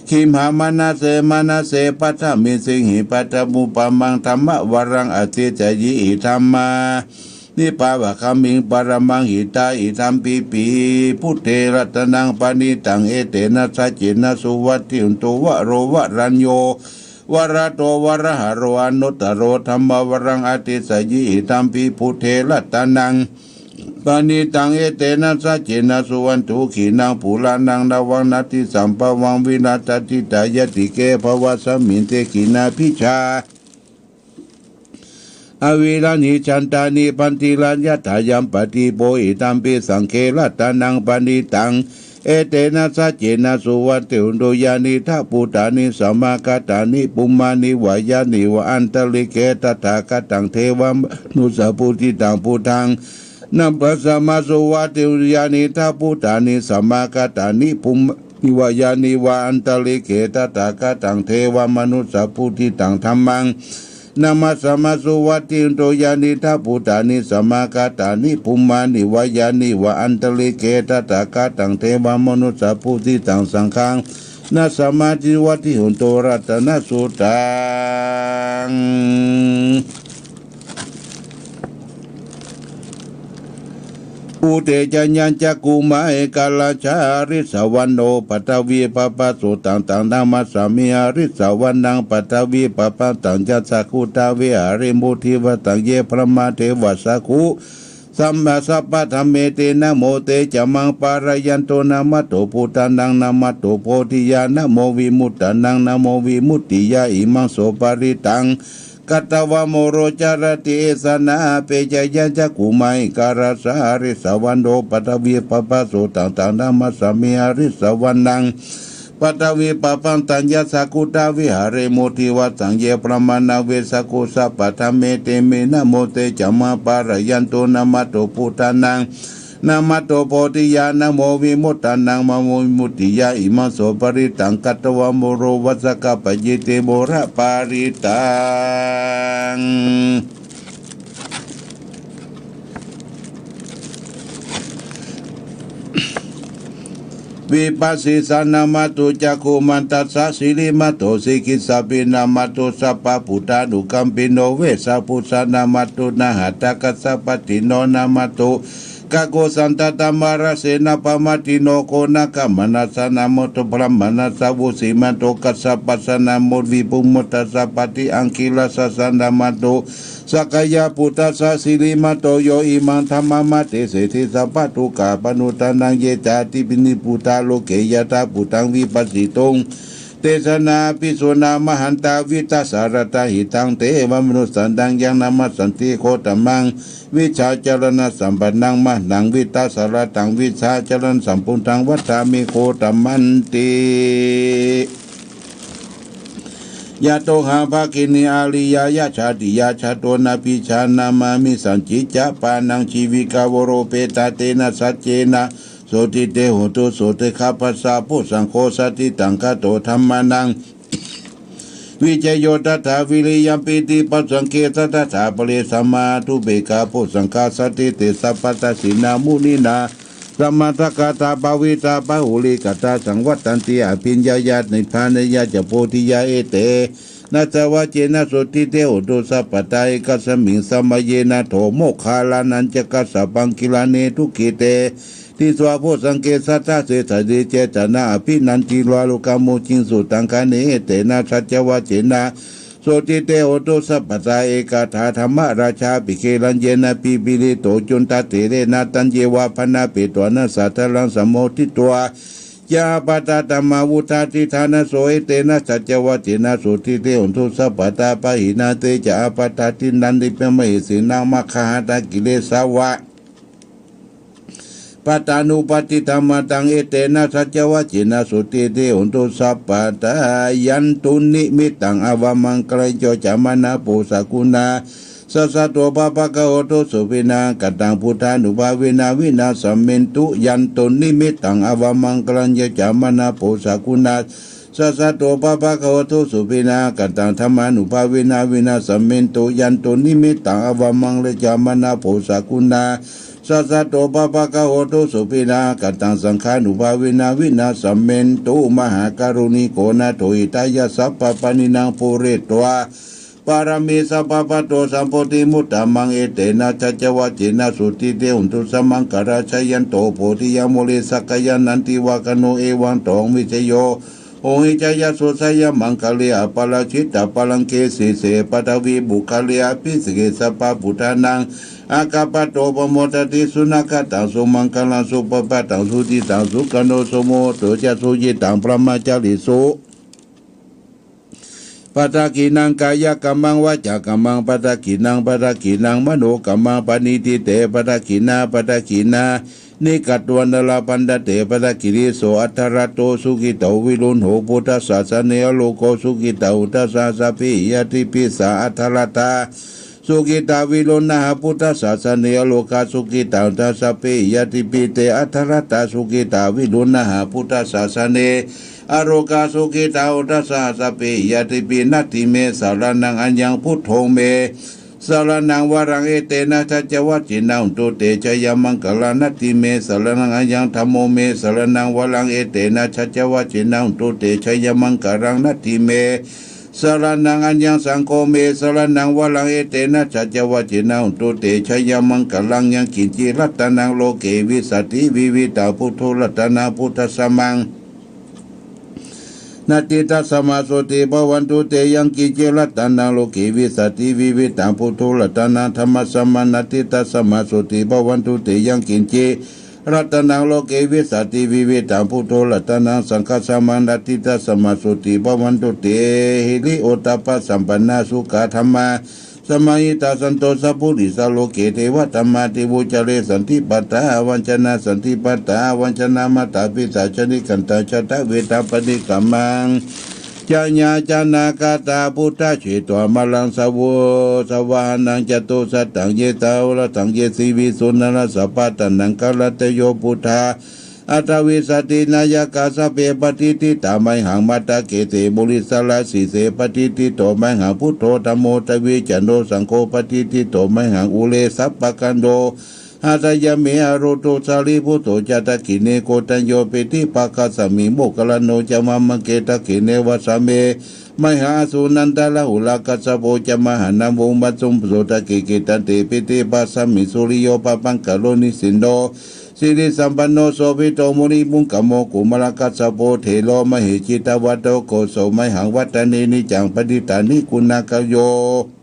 ขิมหา มะนะเส มะนะเส ปัทธะมิสสิงหิ ปัทธะมุปปะมัง ธัมมะวะรัง อะทิสสะยิ อิทัมมา นิ ปะวะคะมิง ปะระมังหิตา อิทัมปิ ปิ พุทเท รัตนัง ปะณิตัง เอเตนะ สัจเจนะ สุวัตถิหุนตุ วะโร วะรัญโญ วะระโต วะระหะโร อนุตตะโร ธัมมะวะรัง อะทิสสะยิ อิทัมปิ พุทเท รัตนัง ปะณิตัง เอเตนะ สัจเจนะ สุวัตถุ ขีณัง ปูระณัง นะวัง นะติสสัมภะวัง วิรัตติตายะติเก ภวัสมิง เต ขีณาภิชา อวีระณิ ชันตา นิบบันติระ ยะถา ยัมปะตีโป อิทัมปิ สังฆะ รัตนัง ปะณิตัง เอเตนะ สัจเจนะ สุวัตถิหุนตุ ยานิทัพพุตตานิ สมากัตตานิ ภุมมานิวะยานิวะ อันตะริกเข ตถาคตัง เทวะมะนุสสะปูติตัง พุทธัง นะมัสสามา สุวัตถิหุนตุ ยานิทัพพุตตานิ สมากัตตานิ ภุมมานิวะยานิวะ อันตะริกเข ตถาคตัง เทวะมะนุสสะปูติตัง ธัมมัง นะมัสสามา สุวัตถิหุนตุ ยานิทัพพุตตานิ สมากัตตานิ ภุมมานิวะยานิวะ อันตะริกเข ตถาคตัง เทวะมะนุสสะปูติตัง สังฆัง นะมัสสามา สุวัตถิหุนตุ รัตนะสุตตัง อุเท จะ ยัญจะ กุมะ เอกะราชา อริสสะวัณโณ ปัทวี ปะปะ โสตัง ตัง นะมัสสามิ อริสสะวัณณัง ปัทวี ปะปะ ตัญ ยัสสะ กุตา วิหาริ มุทิ วะ ตัง เย พรหมา เทวะ สักขุ สัมมา สัพพะ ธัมเม เต นะโม เต จะ มัง ปะระยันตุ นะมะโต พุทธานัง นะมะโต โพธิยา นะโม วิมุตตานัง นะโม วิมุตติยา อิมัง โส ปะริตตัง กัตตวะ โมโร จะระติ เอสะ นะ เป จะ ยัญจะ กุมะ เอกะราชา อริสสะวัณโณ ปัทวี ปะปะ โสตัง ตัง นะมัสสามิ อริสสะวัณณัง ปัทวี ปะปะ ตัญ ยัสสะ กุตา วิหาริ มุทิ วะ ตัง เย พรหมา นะเวสสะ กุ สัพพะ ธัมเม เต เม นะโม เต จะ มัง ปะระยันตุ นะมะโต พุทธานัง นะมะโต โพธิยา นะโม วิมุตตานัง นะโม วิมุตติยา อิมัง โส ปะริตตัง กัตตวะ โมโร วัสสะ กัปปะ เย เต โมระ ปะริตตัง วิปัสสิสา นะมะตุ จักขุมันตัสสะ สิริมะโต สิกิสสะปิ นะมะตุ สัพพะปุทธานุกัมปิโน เวสสะภุสสะ นะมะตุ นะหัตถะกัสสะปะติโน นะมะตุ กะโกสันตะ ธัมมะรเสนะ ปะมะติโน โกนะกะมะนะสะ นะมะตุ พรหมานะสะ วุสสิมะโต กัสสะปะสะ นะมะตุ วิภุมะทัสสะ ปะติอังคิรัสสะ นะมะตุ สักกายะปุทธัสสะ สิริมะโต โย อิมัง ธัมมะมะเตเส เทสะ ปะทุกขะปะนุตตะนัง เย จาติ ปิ นิพพุทธา โล เก ยะถา ภูตัง วิปัสสิตุง เตสะ นะ ภิกขุ นะ มะหันตะ วิทัสสะ รัตถะหิตัง เต วะ มะนุสสานัง ยัง นะมัสสันติ โคตมัง วิชชาจะรณะสัมปันนัง มะหันตัง วิทัสสะ รัตถัง วิชชาจะรณะสัมปุทธัง วัตถามิ โคตมันติ ยะโต หะ ภะคินี อาริยะยะ ชาติยะ ชาโต นะ ภิชา นะมามิ สันติ จะ ปานัง จีวิกะ วะโร เปตะ เตนะ สัจเจนะ โสติ เต โหตุ โสติ ฆะ ภัสสะ ภุสสัง โฆ สัตถิตัง คาโต ธัมมานัง วิจโย ทัฏฐา วิริยัม ปีติ ภุสสัง เก สัตถา ปะเร สัมมา อุเปกขา ภุสสัง ฆา สัตถิ เต สัพพะ ทักขิณา มุนีนา สะมะทะกะตา ปะวิตา ปะหูริกะตา สังวัตตันติ อะภิญญายา นิพพานะยา จะ โพธิยา เอเตนะ สัจจวะเจนะ โสติ เต โหตุ สัพพะทา เอกัสสะมิง สะมะเยนะ โถ โมคคัลลานะ จะ กัสสะปัง กิลาเน ทุกขิเต ติสสะ ภุสสัง เก สัตถะ เสสะ เย เจสะนะ อะภินันทิโร โลกามุชิง สุตัง คะเน เอเตนะ สัจจวะเจนะ โสติ เต โหตุ สัพพะทา เอกถา ธัมมะราชา ปิ เก รัญเยนะ ปิปะริโต จุนทะ เถเรนะ ตัญเยวะ ภะนะเปตวานะ สาทะลัง สัมโมทิตวา ยะ อาปะทา ธัมมา วุฑฒา ทิฏฐานะโส เอเตนะ สัจจวะเจนะ โสติ เต โหตุ สัพพะทา ปะหินา เต จะ อาปะทา ทิฏฐานะ ทิปปะมะเหสีนัง มะคะหะตะ กิเลสาวะ pattānuppattidhammataṃ, etena saccavajjena sotthi te hontu sabbadā. Yandunnimittaṃ avamaṅgalañca yo cāmanāpo sakuṇassa saddo pāpaggaho dussupinaṃ akantaṃ buddhānubhāvena vināsamentu. Yandunnimittaṃ avamaṅgalañca yo cāmanāpo sakuṇassa saddo pāpaggaho dussupinaṃ akantaṃ dhammānubhāvena vināsamentu. Yandunnimittaṃ avamaṅgalañca yo cāmanāpo sakuṇassa saddo pāpaggaho dussupinaṃ akantaṃ saṅghānubhāvena vināsamentu. Mahākāruṇiko nātho hitāya sabbapāṇinaṃ pūretvā pāramī sabbā patto sambodhimuttamaṃ, etena saccavajjena sotthi te hontu sabbaṃ. Jayanto bodhiyā mūle sakyānaṃ nandivaḍḍhano, evaṃ tvaṃ vijayo hohi jayassu jayamaṅgale, aparājitapallaṅke sīse paṭhavipokkhare abhiseke sabbabuddhānaṃ aggappatto pamodati. Sunakkhattaṃ sumaṅgalaṃ supabhātaṃ suhuṭṭhitaṃ sukhaṇo sumuhutto ca suyiṭṭhaṃ brahmacārisu. Padakkhiṇaṃ kāyakammaṃ vācākammaṃ padakkhiṇaṃ padakkhiṇaṃ manokammaṃ paṇidhī te padakkhiṇā padakkhiṇāni katvāna labhantatthe padakkhiṇe. So atthaladdho sukhito viruḷho buddhasāsane, arogā sukhitā hotha saha sabbehi ñātibhi. Sā atthaladdhā sukhitā viruḷhā buddhasāsane, arogā sukhitā hotha sabbehi ñātibhi. Te atthaladdhā sukhitā viruḷhā buddhasāsane, arogā sukhitā hotha saha sabbehi ñātibhi. Natthi me saraṇaṃ aññaṃ, buddho me saraṇaṃ varaṃ, etena saccavajjena hontu te jayamaṅgalaṃ. Natthi me saraṇaṃ aññaṃ, dhammo me saraṇaṃ varaṃ, etena saccavajjena hontu te jayamaṅgalaṃ. Natthi me saraṇaṃ aññaṃ, saṅgho me saraṇaṃ varaṃ, etena saccavajjena hontu te jayamaṅgalaṃ. Yaṅkiñci ratanaṃ loke vijjati vividhaṃ puthu ratanaṃ phuṭṭhasamaṃ natthi, tasmā sotthī bhavantu te. Yaṅkiñci ratanaṃ loke vijjati vividhaṃ puthu ratanaṃ dhammasamaṃ natthi, tasmā sotthī bhavantu te. Yaṅkiñci ratanaṃ loke vijjati vividhaṃ puthu ratanaṃ saṅghasamaṃ natthi, tasmā sotthī bhavantu te. Hiriottappasampannā sukkadhammasamāhitā, santo sappurisā loke devadhammāti vuccare. Santi patthā avañcanā, santi patthā avañcanā, mātā pitā ca nikkhantā, jātaveda paṭikkama. Jātā ca nāgatā buddhā, chetvā māraṃ sāvu savāhanaṃ, catusaccān etāvatā saṅghisī visuddhā jinānaṃ, sabbattha naṃ kallatteyya buddhā aṭṭhavīsati nāyakā, sabbe patiṭṭhitā mayhaṃ matthake te murīsarā. Sīse patiṭṭhito mayhaṃ buddho dhammo, dvitīyo saṅgho patiṭṭhito mayhaṃ ure sabbaṃ, hadaye me aruttho sārīputto ca, dakkhiṇe koṇḍañño piṭṭhibhāgasmiṃ moggallāno ca vāmake. Dakkhiṇe vāsave mayhaṃ āsuṃ nāḷāgiriṃ kassapo ca, mahānāmo ubhāsuṃ puthū ca, kittayissante piṭṭhibhāgasmiṃ. Suriyo pabhaṅkaro nisinno sirisampanno, sobhito munipuṅgavo. Kumārakassapo thero mahesī, cittavādako so mayhaṃ vadane niccaṃ, panditāni guṇākaro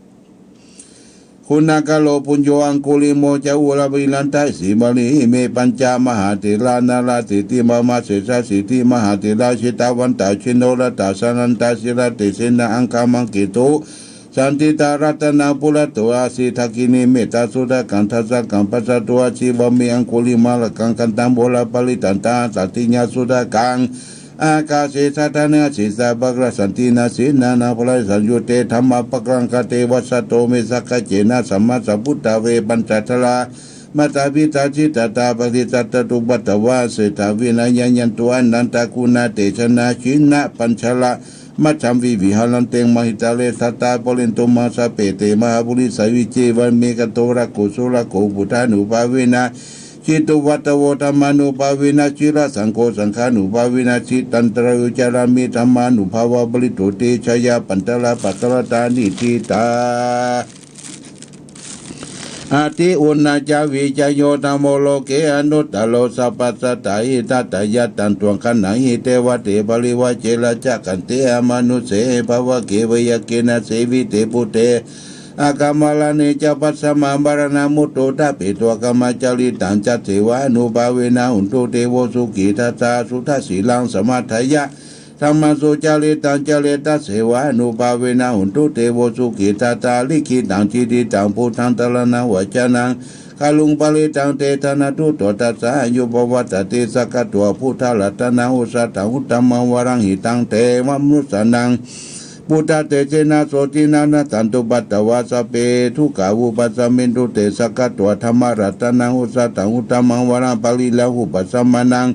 guṇākaro puñño, aṅgulīmo ca ūrava ariṭṭhasīvalī. Ime pañca mahātherā nāḷāgiriṃ mahāsejā, siddhi mahātherā jitavantā jinorrathā, jalantā sīlatejena aṅgamaṅgesu saṇṭhitā. Ratanaṃ purato āsi dakkhiṇe mettasuttakaṃ, dhajaggaṃ pacchato āsi vāme aṅgulīmālakaṃ. Khandhamoraparittañca hataṃ siriṃsā sudakkhātaṃ, ākāse chadanaṃ āsi sabbakālaṃ. Santinā sīhānā pattidānā saññuttā dhammapākaraṇā, kate vajjato me sakkacce na sammā sambuddhā ve. Pañcasīlā mātā pitā jitātā, parittaṃ cātupaddavā aseṭṭhā, vinayaṃ yantu anantaguṇatejena. Jinapañjaramajjhamhi viharanti mahītale, sadā pālentu māṃ sabbe te mahāpurisāsabhā. Evaṃ me kho āgū surakkho buddhānubhāvena jitupaddavo, dhammānubhāvena jirasaṅgho, saṅghānubhāvena jitantarāyo, carāmi dhammānubhāvapālito te, jayamaṅgalāni paṭṭhānaṃ niṭṭhitā. Atthi uṇhisañca vijayo dhammo loke anuttaro, sabbasattahitatthāya taṃ dukkhaṃ nahi devate parivajje. Rājakaṅkhe amanussehi bhavagge, veyyākaraṇasevitte buddhe akālamaraṇena ca, bhāsmānamaraṇā mutto tāpetvā, kāmācarittañca devānubhāvena hontu devo sukhitattā. Suddhasīlaṃ samādāya dhammassūcarittaṃ care, tassenādevānubhāvena hontu devo sukhitattā. Likkhitaṃ cintitaṃ buddhaṃ saraṇaṃ vacanaṃ, kaluṃ parittaṃ te. Dānatthu tvaṃ dasāyu pavattati saggatvo buddharatanaṃ osathaṃ uttamaṃ varaṃ hitaṃ devamanussānaṃ. Buddhatejena sotthinā nassantupaddavā sabbe dukkhā vūpasamentu te. Saggatvo dhammaratanaṃ osathaṃ uttamaṃ varaṃ pariḷāhūpasamanaṃ.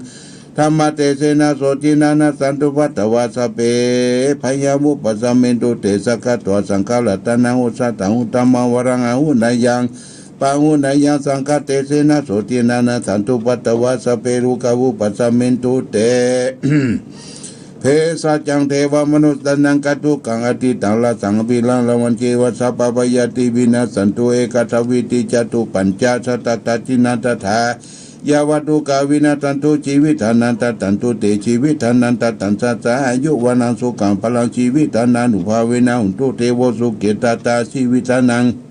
Dhammatejena sotthinā nassantupaddavā sabbe bhayā vūpasamentu te. Saggatvo saṅgharatanaṃ osathaṃ uttamaṃ varaṃ āhuneyyaṃ pāhuneyyaṃ. Saṅghatejena sotthinā nassantupaddavā sabbe rogā vūpasamentu te. Bhesajjaṃ devamanussānaṃ kātukaṃ āditaṃ rājaṃ abhilaṃ rāvañceva sabbabhayāti vinassantu. Ekasaviṃ catuppañcasatasahassinā tathā yāva dukkhā vinassantu jīvitanaṃ dadantu te jīvitanaṃ dadaṃ sadā āyu vaṇṇaṃ sukhaṃ balaṃ jīvitadānubhāvena hontu devo sukhī sadā jīvitadaṃ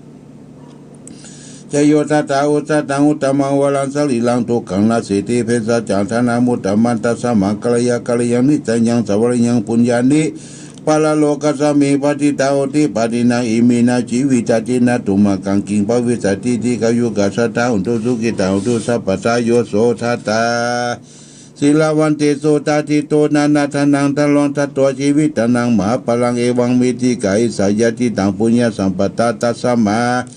jayo tathā osathaṃ uttamaṃ varaṃ sarīraṃ sukhaṃ nasīti. Bhesajjaṃ dānamuttamaṃ tasmā kālāya kālāyaṃ nisayaṃ svākyaṃ puññāni paralokasmiṃ patiṭṭhā honti pāṇinā iminā jīvitā jena tumhākaṃ kiṃ bhavissati dīghāyukā sadā hontu sukhitā hontu sabbadā. Yo so sadā sīlavantesu dassito nānādānaṃ daroṃ datvā jīvitadaṃ mahapphalaṃ evaṃ me dīghāyusā yadidaṃ puññasampadā. Tasmā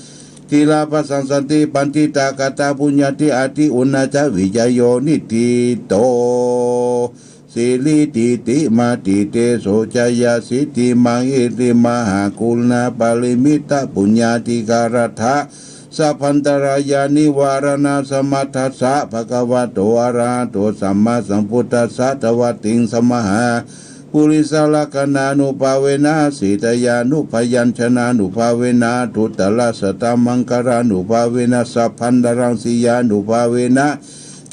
sīlabbasaṃ santi paṇḍitakāyā puññatī ādī uṇhassa vijayo niṭṭhito siridhitimatitejojayasiddhi mahiddhimahāguṇāparimitapuññādhikārattha sabbantarāyanivāraṇasamatthassa bhagavato arahato sammāsambuddhassa dvattiṃsamahāpurisalakkhaṇānubhāvena sītyānubyañjanānubhāvena duttarasattamaṅgalānubhāvena sabbantaraṃ sīyānubhāvena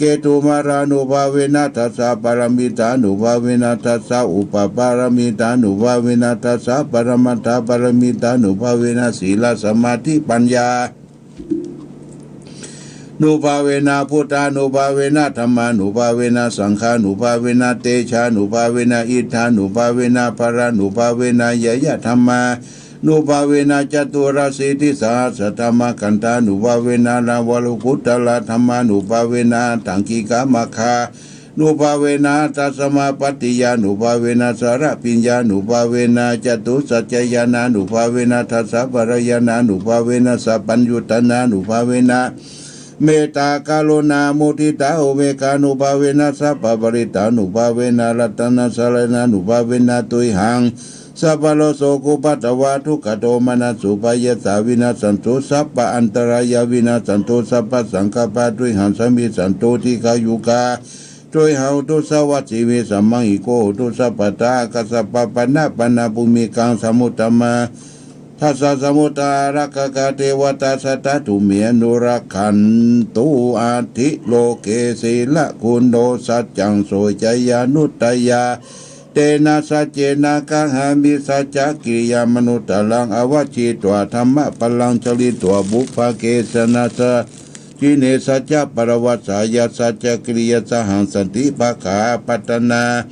ketumālānubhāvena dasapāramitānubhāvena dasaupapāramitānubhāvena dasaparamatthapāramitānubhāvena sīlasamādhipaññānubhāvena buddhānubhāvena dhammānubhāvena saṅghānubhāvena tejānubhāvena iddhānubhāvena balānubhāvena ñeyyadhammā nubhāvena caturāsītisahassadhammakkhandhānubhāvena navalokuttaradhammānubhāvena aṭṭhaṅgikamaggānubhāvena aṭṭhasamāpattiyānubhāvena chaḷabhiññānubhāvena catusaccañāṇānubhāvena dasabalañāṇānubhāvena sabbaññutañāṇānubhāvena mettākaruṇāmuditāupekkhānubhāvena sabbaparittānubhāvena ratanattayasaraṇānubhāvena tuyhaṃ sabbarogosukhūpaddavadukkhadomanassupāyāsā vinassantu sabbaantarāyā vinassantu sabbasaṅkappā tuyhaṃ samijjhantu dīghāyukā tuyhaṃ hotu sadā jīvitamaṅgalaṃ. Iko hotu sabbadā. Kassapavāna pana bhūmikaṃ samuddaṃ dhammassāsanamhi samuddaṃ ārakkhakā devatā sadā tumhe anurakkhantu. Atthi loke sīlaguṇo saccaṃ soceyyanuddayā tena saccena kāhāmi saccakiriyamanuttaraṃ. Āvajjitvā dhammabalaṃ charitvā pubbakesajātā jine saccabalaṃ vajjāya saccakiriyā sahaṃ santi pakkhā apattanā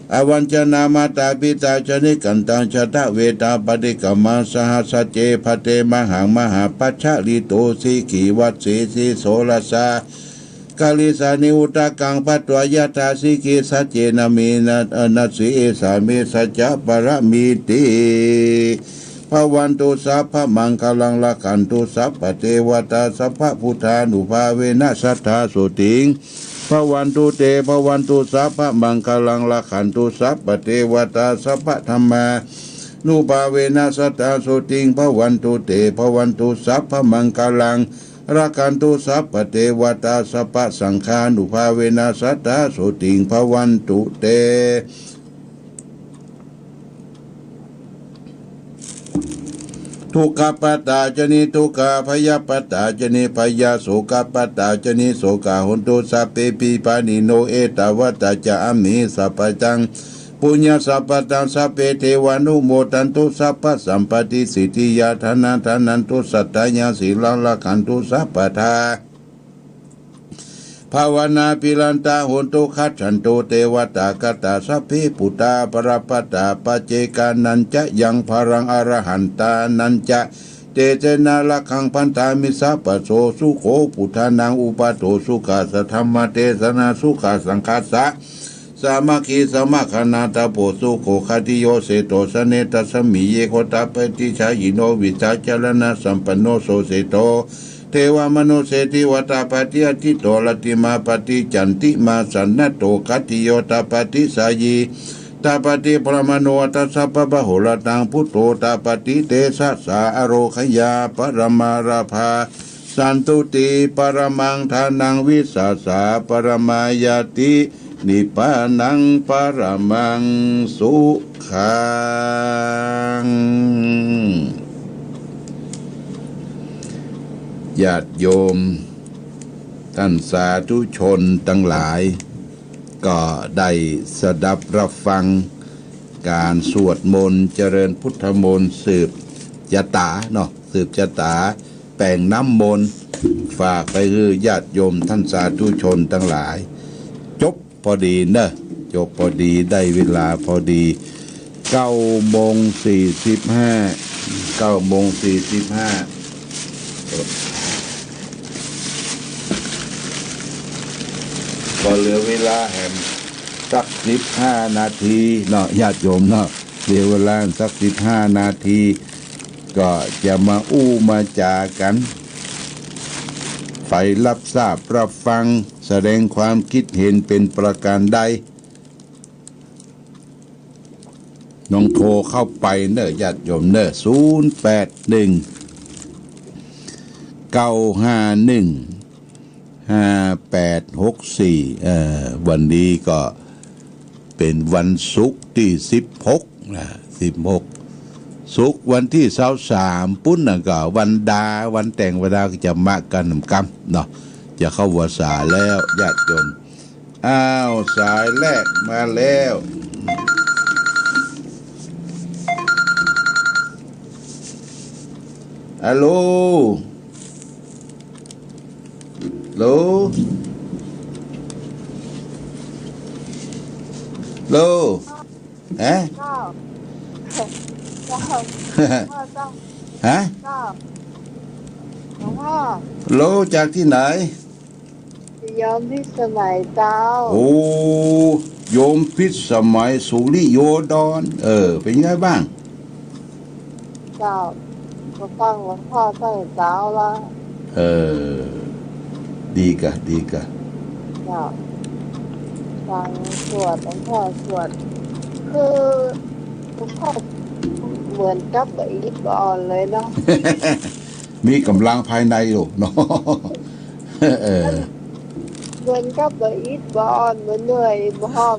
avañcanā mātā pitā ca nikkhantā jātaveda paṭikkama. Saha sacce bhaddemahaṃ mahāpajjalito sikhī vajjī sisorasā karīsāni udakaṃ patvā yathā sikhī sacce nāma nāma nasi esā me saccapāramīti. Bhavatu sabbamaṅgalaṃ rakkhantu sabbadevatā sabbabuddhānubhāvena sadā sotthī bhavantu te. Bhavatu sabbamaṅgalaṃ rakkhantu sabbadevatā sabbadhammānubhāvena sadā sotthī bhavantu te. Bhavatu sabbamaṅgalaṃ rakkhantu sabbadevatā sabbasaṅghānubhāvena sadā sotthī bhavantu te. Dukkhappattā ca niddukkhā bhayappattā ca nibbhayā sokappattā ca nissokā hontu sabbepi pāṇino. Ettāvatā ca amhehi sambhataṃ puññasampadaṃ sabbe devānumodantu sabbasampattisiddhiyā. Dānaṃ dadantu saddhāya sīlaṃ rakkhantu sabbadā bhāvanābhiratā hontu gacchantu devatāgatā. Sabbe buddhā balappattā paccekānañca yaṃ balaṃ arahantānañca เตจะนะ รักขัง พันธามิ สัพพะโส สุโข ปุทธานัง อุปาโท สุขัสสะ ธัมมะเตสะนา สุขัสสังคัสสะ สามัคคี สมัคคณา ตะโป สุโข ขัตติโย เสโถ สะเน ตัสสะมิ เยโค ตะปะติ ชายิโน วิชาจะรณะ สัมปันโน โส เสโถ เทวะมนุสเส ทิวะ ตะปะติ อะทิตโต รัตติมา ปะติ จันติมา สะนะโต ขัตติโย ตะปะติ สายี ตะปะติ พรหมโน อัตถะสัพพะมะโหรตัง พุทโธ ตะปะติ เตสะสา อะโรคยา ปะระมาราภา สันตุติ ปะระมัง ทานัง วิสาสะ ปะระมายาติ นิพพานัง ปะระมัง สุขัง ญาติโยม ต้านสาธุชนตังหลาย ก็ได้สดับรับฟังก๋านสวดมนต์เจริญพุทธมนต์สืบจะต๋าเนาะ สืบจะต๋าแป๋งน้ำมนต์ ฝากไปหื้อญาติโยมต้านสาธุชนตังหลาย จบ พอดีเนอะ จบพอดี ได้เวลาพอดี เก้าโมงสี่สิบห้า เก้าโมงสี่สิบห้า ก็เหลือเวลาแหมสักสิบห้านาทีเนาะ ญาติโยมเนาะ เหลือเวลาสักสิบห้านาที ก็จะมาอู้มาจ๋ากั๋น ใผรับทราบรับฟัง แสดงความคิดเห็นเป๋นประก๋านใด ลองโทรเข้าไปเน่อ ญาติโยมเน่อ ศูนย์แปดหนึ่ง เก้าห้าหนึ่ง ห้าแปดหกสี่ เอ่อ วันนี้ก็เป๋นวันศุกร์ตี้สิบหกนะ สิบหก ศุกร์วันตี้ซาวสามปู๊นน่ะ ก็วันดา วันแต๊งวันดา ก็จะมากั๋นกำเนาะ จะเข้าพรรษาแล้ว ญาติโยม อ้าว สายแรกมาแล้ว ฮัลโหล ฮัลโหล ฮัลโหล ฮะ เจ้า เจ้า พ่อเจ้า ฮะ เจ้า หลวงพ่อ ฮัลโหล จากตี้ไหน โยมพิสมัยเจ้า โอ้ โยมพิสมัย สุริโยดร เออ เป๋นไงบ้าง เจ้า ก็ฟังหลวงพ่อตั้งแต่เจ๊าละ เออ ดีกะ ดีกะ เจ้า ฟังสวด หลวงพ่อสวด คือ หลวงพ่อเหมือนกับบ่อิดบ่อ่อนเลยเนาะ มีก๋ำลังภายในอยู่เนาะ เออ เหมือนกับบ่อิดบ่อ่อน บ่เหนื่อย บ่หอบ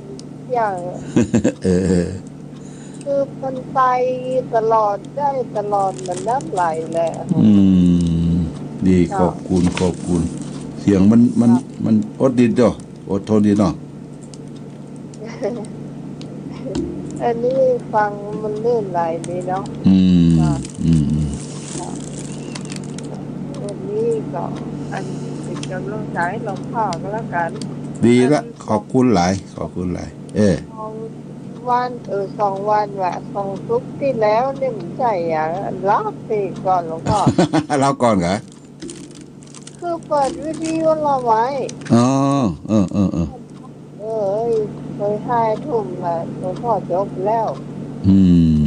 อย่าง เออ คือมันไปตลอด ได้ตลอด มันน้ำไหลแหละ อืม ดี เจ้า ขอบคุณ ขอบคุณ เสียงมัน มัน เจ้า มันอดดีเนาะ อดทนดีเนาะ อันนี้ฟังมันลื่นไหลดีเนาะ อืม ค่ะ อืม อืม ค่ะ วันนี้ก็อันเป๋นก๋ำลังใจ๋หื้อหลวงพ่อก็แล้วกั๋น ดีละ อัน ขอบคุณหลาย ขอบคุณหลาย เออ สองวัน เออ สองวันวะ สองศุกร์ตี้แล้วนี่มันใจ้อะ เล่าสิก่อนหลวงพ่อ เล่าก่อนเหรอ คือเปิดวิทยุเฮาไว้ อ๋อ เออ เออ เออ เออ เผยห้าทุ่มน่ะ หลวงพ่อจบแล้ว อืม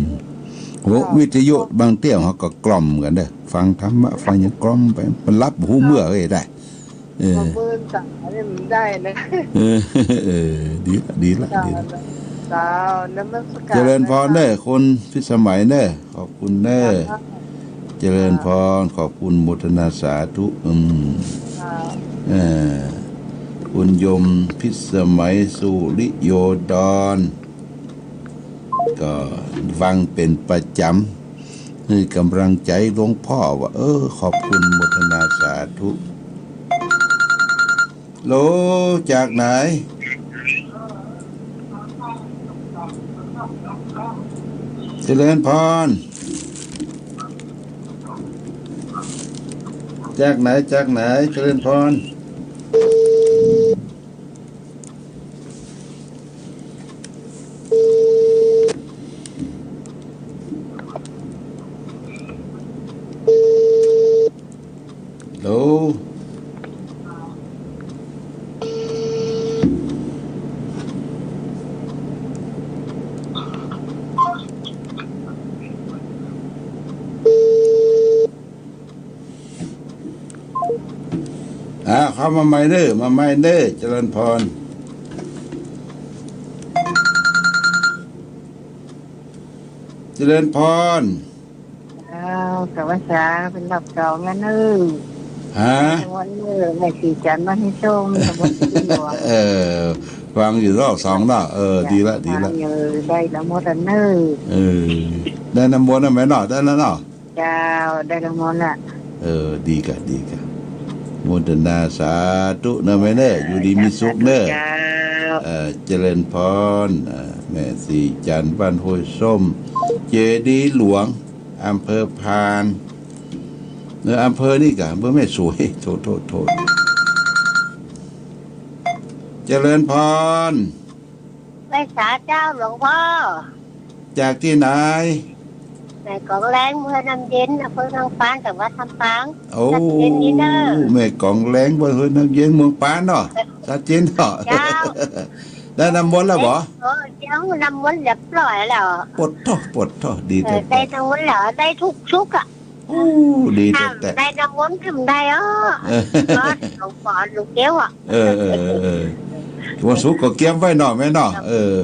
โห เจ้า วิทยุบางเตี้ยเขาก็กล่อมกั๋นเด้อ ฟังธรรมะ ฟังหยังกล่อมไป มันหลับหูเมื่อเอ้ยได้ เออ ประเมินจ๋าเนี่ยมันได้นะ เออ เออ ดีละ ดีละ เจ้า ดีละ เจ้า นมัสก๋าน เจริญพรเน่อ เจ้า คุณพิสมัยเน่อ ขอบคุณเน่อ เจ้า เจริญพร ขอบคุณ โมทนาสาธุ อืม เจ้า เออ คุณโยมพิสมัย สุริโยดร ก็ฟังเป๋นประจ๋ำ หื้อก๋ำลังใจ๋หลวงพ่อว่า เออ ขอบคุณ โมทนาสาธุ ฮัลโหล จากไหน เจริญพร จากไหน จากไหน เจริญพร เข้ามาใหม่เน้อ มาใหม่เน้อ เจริญพร เจริญพร อ้าว กลับพรรษาเป๋นรอบสองแล้วเน้อ ฮะ วันเน้อ แม่ศรีจันทร์บ้านห้วยส้ม ตำบลศรีหลวง เออ ฟังอยู่รอบสองเนาะ เออ ดีละ ดีละ ฟังอยู่ ได้น้ำมนต์แล้วเน้อ เออ ได้น้ำมนต์แล้วแม่เนาะ ได้แล้วเนาะ เจ้า ได้น้ำมนต์ละ เออ ดีกะ ดีกะ โมทนาสาธุเน้อแม่เน้อ อยู่ดีมีสุขเน้อ เจ้า เออ เจริญพร เออ แม่ศรีจันทร์บ้านห้วยส้ม เจดีย์หลวง อำเภอพาน เออ อำเภอนี่กะ อำเภอแม่สวย โทษ โทษ โทษ เจริญพร ไหว้สาเจ้าหลวงพ่อ จากตี้ไหน แม่กองแลง เมืองน้ำเย็น อำเภอเมืองปาน จังหวัดลำปาง โอ้ ชัดเจนดีเน้อ แม่กองแลง เมืองน้ำเย็น เมืองปานเนาะ ชัดเจนเนาะ เจ้า ได้น้ำมนต์แล้วบ่ เออ เจ้า น้ำมนต์เรียบร้อยแล้ว ปะโถ ปะโถ ดี เออ แต๊ๆ ได้น้ำมนต์แล้ว ได้ทุกสุขอะ โอ้ ดีแต๊ๆ ได้น้ำมนต์ขึ้นได้อ้อ เออ ก็หลวงพ่อลูกเดียวอะ เออ เออ เออ วันศุกร์ก็เกียมไว้เนาะแม่เนาะ เออ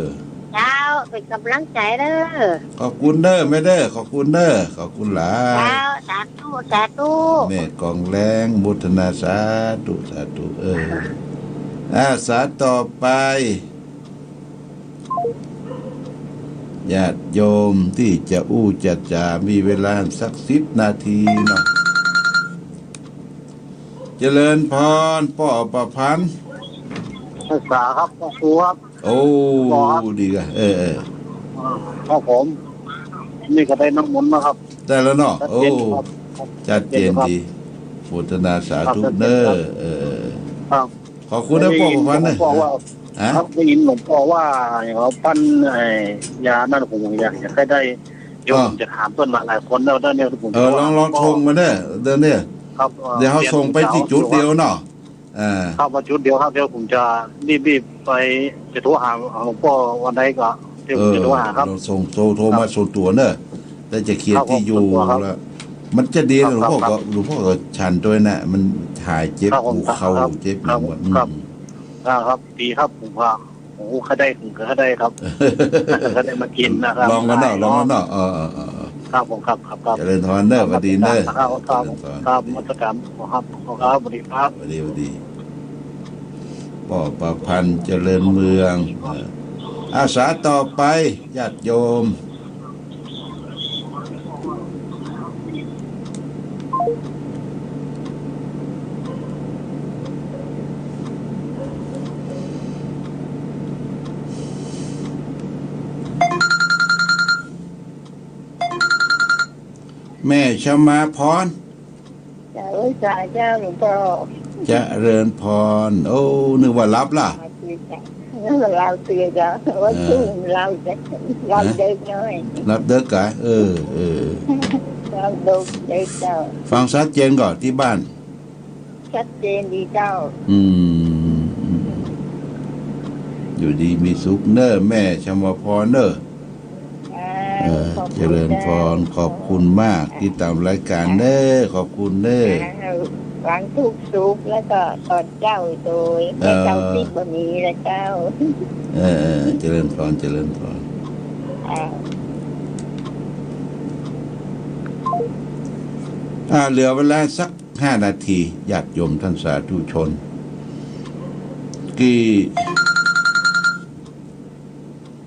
เจ้า เป๋นก๋ำลังใจ๋เน้อ ขอบคุณเน้อแม่เน้อ ขอบคุณเน้อ ขอบคุณหลาย เจ้า สาธุ สาธุ แม่กองแลง โมทนาสาธุ สาธุ เออ อาสาต่อไป ญาติโยมตี้จะอู้จะจ๋า มีเวลาสักสิบนาทีเนาะ เจริญพร ป้อประพันธ์ ไหว้สาครับ ป้อครูครับ โอ้ ป้อครับ ดีกะ เออ เออ ครับผม นี่ก็ได้น้ำมนต์มาครับ ได้แล้วเนาะ ชัดเจน โอ้ ครับ ชัดเจน ชัดเจนครับ ดี โมทนาสาธุ ครับ ชัดเจนครับ เน้อ เออ เออ ครับ ขอบคุณนะ ได้ยิน ป้อประพันธ์นะ หลวงพ่อว่า ฮะ ครับ ได้ยินหลวงพ่อว่า อย่างว่าปั้น ไอ้ ยานั่น ผมอยาก อยากให้ได้ เดี๋ยว อ่า ผมจะถามเปิ้นมาหลายคนแล้ว แล้วเนี่ยผม เออ จะ ลอง ลองโทรมาเน้อ เดี๋ยวเนี่ย ครับ เออ เดี๋ยวเฮาส่งไปตี้จุดเดียวเนาะ เออ ครับ มาจุดเดียวครับ เดี๋ยวผมจะรีบๆ ไป จะโทรหาหลวงพ่อวันใดก็ เดี๋ยวผมจะโทรหาครับ เออ ลองส่ง โทร โทรมาส่วนตั๋วเน้อ ครับ แล้วจะเขียนตี้อยู่ ครับผม ส่วนตั๋วครับ แล้ว มันจะดี ครับ หลวงพ่อก็ ครับ หลวงพ่อก็ฉันตวยนะ มันหายเจ็บ ครับผม หัวเข่า ครับ เจ็บ ครับ หมด ครับ อืม อ่า ครับ ดีครับ ผมว่า โอ้ ข้าได้ ผมก็ข้าได้ครับ ข้าได้มากินนะครับ ลองกั๋นเนาะ ลองกั๋นเนาะ เออ เออ เออ ครับผม ครับ ครับ ครับ เจริญพรเน้อ หวัดดีเน้อ ครับ ครับ เจริญพร ครับ นมัสการครับ ครับ หวัดดีครับ หวัดดี หวัดดี ป้อประพันธ์ เจริญเมือง เออ อาสาต่อไป ญาติโยม แม่ชมาพร เจ้า ไหว้สาเจ้าหลวงพ่อ เจริญพร โอ้ นึกว่าหลับละ นึกว่าหลับเตื้อเจ้า ว่า เออ ซุ่มหลับ หลับ ฮะ เด็กน้อย หลับเด็กกะ เออ เออ หลับเด็กเจ้า ฟังชัดเจนก่อ ตี้บ้าน ชัดเจนดีเจ้า อืม อืม อยู่ดีมีสุขเน้อ แม่ชมาพรเน้อ อ่า เออ ขอบคุณ เจริญพร เจ้า ขอบคุณมาก อ่า ติดต๋ามรายก๋านเน้อ ขอบคุณเน้อ อ่า หวังทุกสุข แล้วก็ต๋อนเจ๊าโตย เออ แม่เจ๊าติดบ่มีแล้วเจ้า เออ เออ เจริญพร เจริญพร อ่า อ่า เหลือเวลาสัก ห้านาที ญาติโยมท่านสาธุชน กี้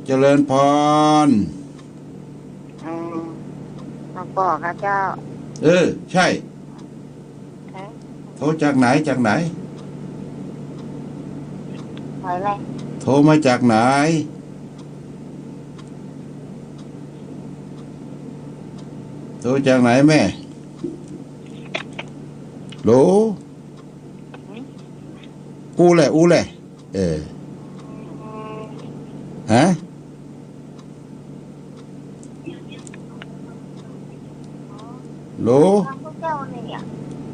เจริญพร อืม หลวงป้อคะเจ้า เออ ใช่ ฮะ โทรจากไหน จากไหน ไหนล่ะ โทรมาจากไหน โทรจากไหนแม่ โหล อู้แหละ อู้แหละ เออ ฮะ โหล ฟังตุ๊เจ้าเนี่ย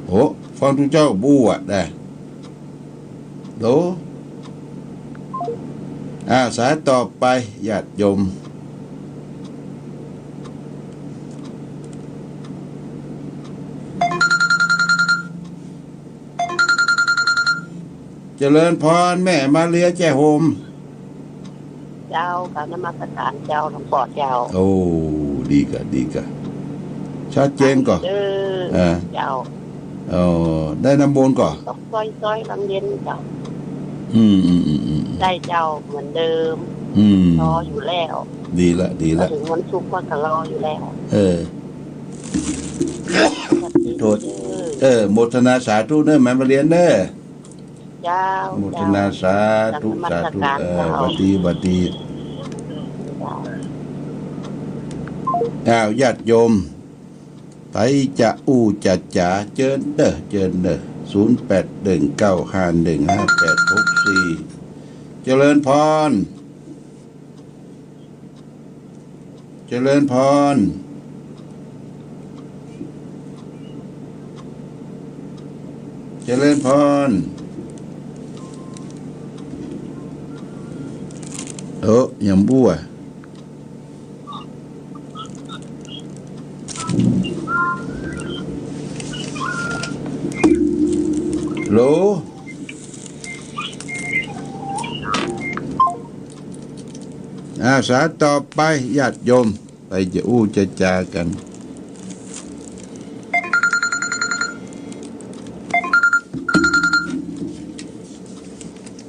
โห ฟังตุ๊เจ้าบู้อะ ได้ โหล อ่า สายต่อไป ญาติโยม จริญพรแม่มาเรียแจ้ห่ม เจ้า กราบนมัสการเจ้า หลวงป้อเจ้า โอ้ ดีก่ะ ดีก่ะ ชัดเจนก่อ เออ เจ้า เออ ได้น้ำมนต์ก่อ ต้องซอยๆ วังเย็นเจ้า อืม อืม อืม อืม ได้เจ้า เหมือนเดิม อืม รออยู่แล้ว ดีละ ดีละ ถึงวันศุกร์ก็รออยู่แล้ว เออ โทษ เออ โมทนาสาธุเน้อ แม่มาเรียเน้อ เจ้า โมทนาสาธุ เจ้า สาธุ นมัสการ เออ เจ้า หวัดดี หวัดดี อ้าว ญาติโยม ใผจะอู้จะจ๋า เจิญเน้อ เจิญเน้อ ศูนย์แปดหนึ่งเก้าห้าหนึ่งห้าแปดหกสี่ เจริญพร เจริญพร เจริญพร เออ ยังบ่ฮู้ ฮัลโหล อาสาต่อไป ญาติโยม ใผจะอู้จะจ๋ากั๋น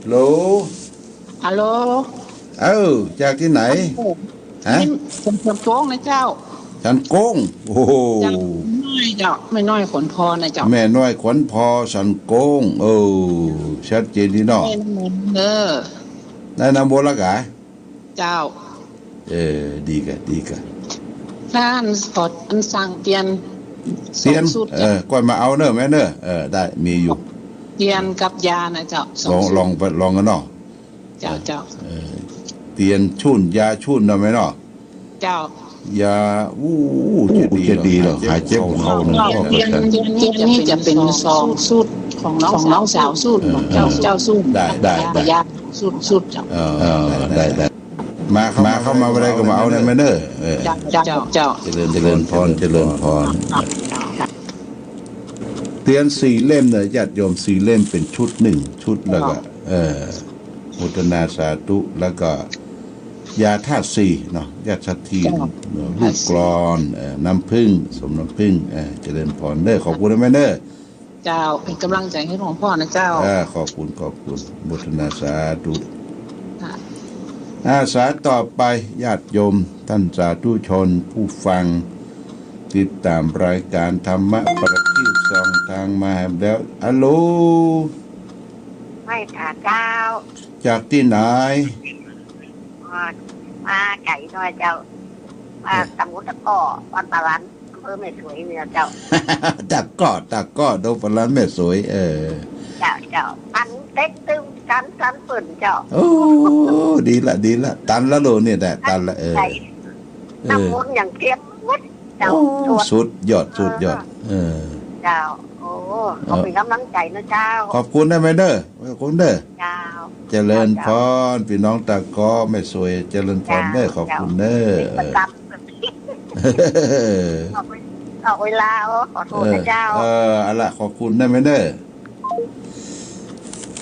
ฮัลโหล ฮัลโหล เออ จากตี้ไหน ฮะ นี่สันโก้งนะเจ้า สันโก้ง โอ้โห เจ้า น้อยเจ้า แม่น้อยขวัญพรนะเจ้า แม่น้อยขวัญพร สันโก้ง เออ ชัดเจนดีเนาะ แม่น้อย เออ ได้น้ำมนต์ละก่อ เจ้า เออ ดีก่ะ ดีก่ะ ถ้าอันขออันสั่งเตียน เตียน สองชุด เออ ก้อยมาเอาเน้อแม่เน้อ เออ ได้ มีอยู่ เตียนกับยานะเจ้า สอง ลอง ชุด ลองไป ลองกั๋นเนาะ เจ้า เจ้า เออ เตียนชุ่น ยาชุ่นเนาะแม่เนาะ เจ้า ยา อู้ อู้ จะดีเหรอ จะดีเหรอ หายเจ็บ หายเจ็บ ของเขา เจ้า เนาะ เตียน เตียน เตียนนี่จะเป๋นสองชุด ของน้องสาว สองชุด เออ เจ้า เจ้าชุด ได้ ได้ ได้ ยาชุด ชุดเจ้า เออ เออ ได้ ได้ ได้ มาเข้า มาเข้ามาบ่าใดก็มาเอาได้แม่เน้อ เออ เจ้า เจ้า เจ้า เจริญ เจริญพร เจริญพร เตียนสี่เล่มเน้อ ญาติโยม สี่เล่มเป๋นชุดนึ่งชุด แล้วก็ เออ โมทนาสาธุ แล้วก็ ยาธาตุสี่เนาะ ยาธาตุสี่ เจ้า เนาะ ลูกกลอน เออ น้ำผึ้ง สมน้ำผึ้ง เออ เจริญพรเน้อ ขอบคุณนะแม่เน้อ เจ้า เป๋นก๋ำลังใจ๋หื้อหลวงป้อนะเจ้า อ่า ขอบคุณ ขอบคุณ โมทนาสาธุ ค่ะ อาสาต่อไป ญาติโยม ต้านสาธุชน ผู้ฟัง ติดต๋ามรายก๋านธรรมะประทีปส่องทางมาแล้ว ฮัลโหล ไม่ค่ะเจ้า จากตี้ไหน อ่า มาไก๋หน้อยเจ้า มา เอ๊ะ ตำบลตะก้อ บ้านป่าหลาน อำเภอแม่สวยเนี่ยเจ้า ตะก้อ ตะก้อ ดงป่าหลานแม่สวย เออ เจ้า เจ้า ตันเต๊กตึ้ง ตัน ตันเปิ้นเจ้า โอ้ ดีละ ดีละ ตันละโลเนี่ยแหละ ตันละ เออ ใช่ เออ น้ำมนต์อย่างเข้มงวด เจ้า โอ้ ตรวจ สุดยอด สุดยอด เออ เออ เจ้า โอ้ ขอเป๋นก๋ำลังใจ๋นะเจ้า ขอบคุณนะแม่เน้อ ขอบคุณเน้อ เจ้า เจริญพร เจ้า เจ้า ปี้น้องตะก้อแม่สวย เจริญพรเน้อ เจ้า ขอบคุณเน้อ เจ้า เป๋นประจ๋ำ ออกเวลา โอ้ ขอโทษนะเจ้า เออ เออ เอาละ ขอบคุณนะแม่เน้อ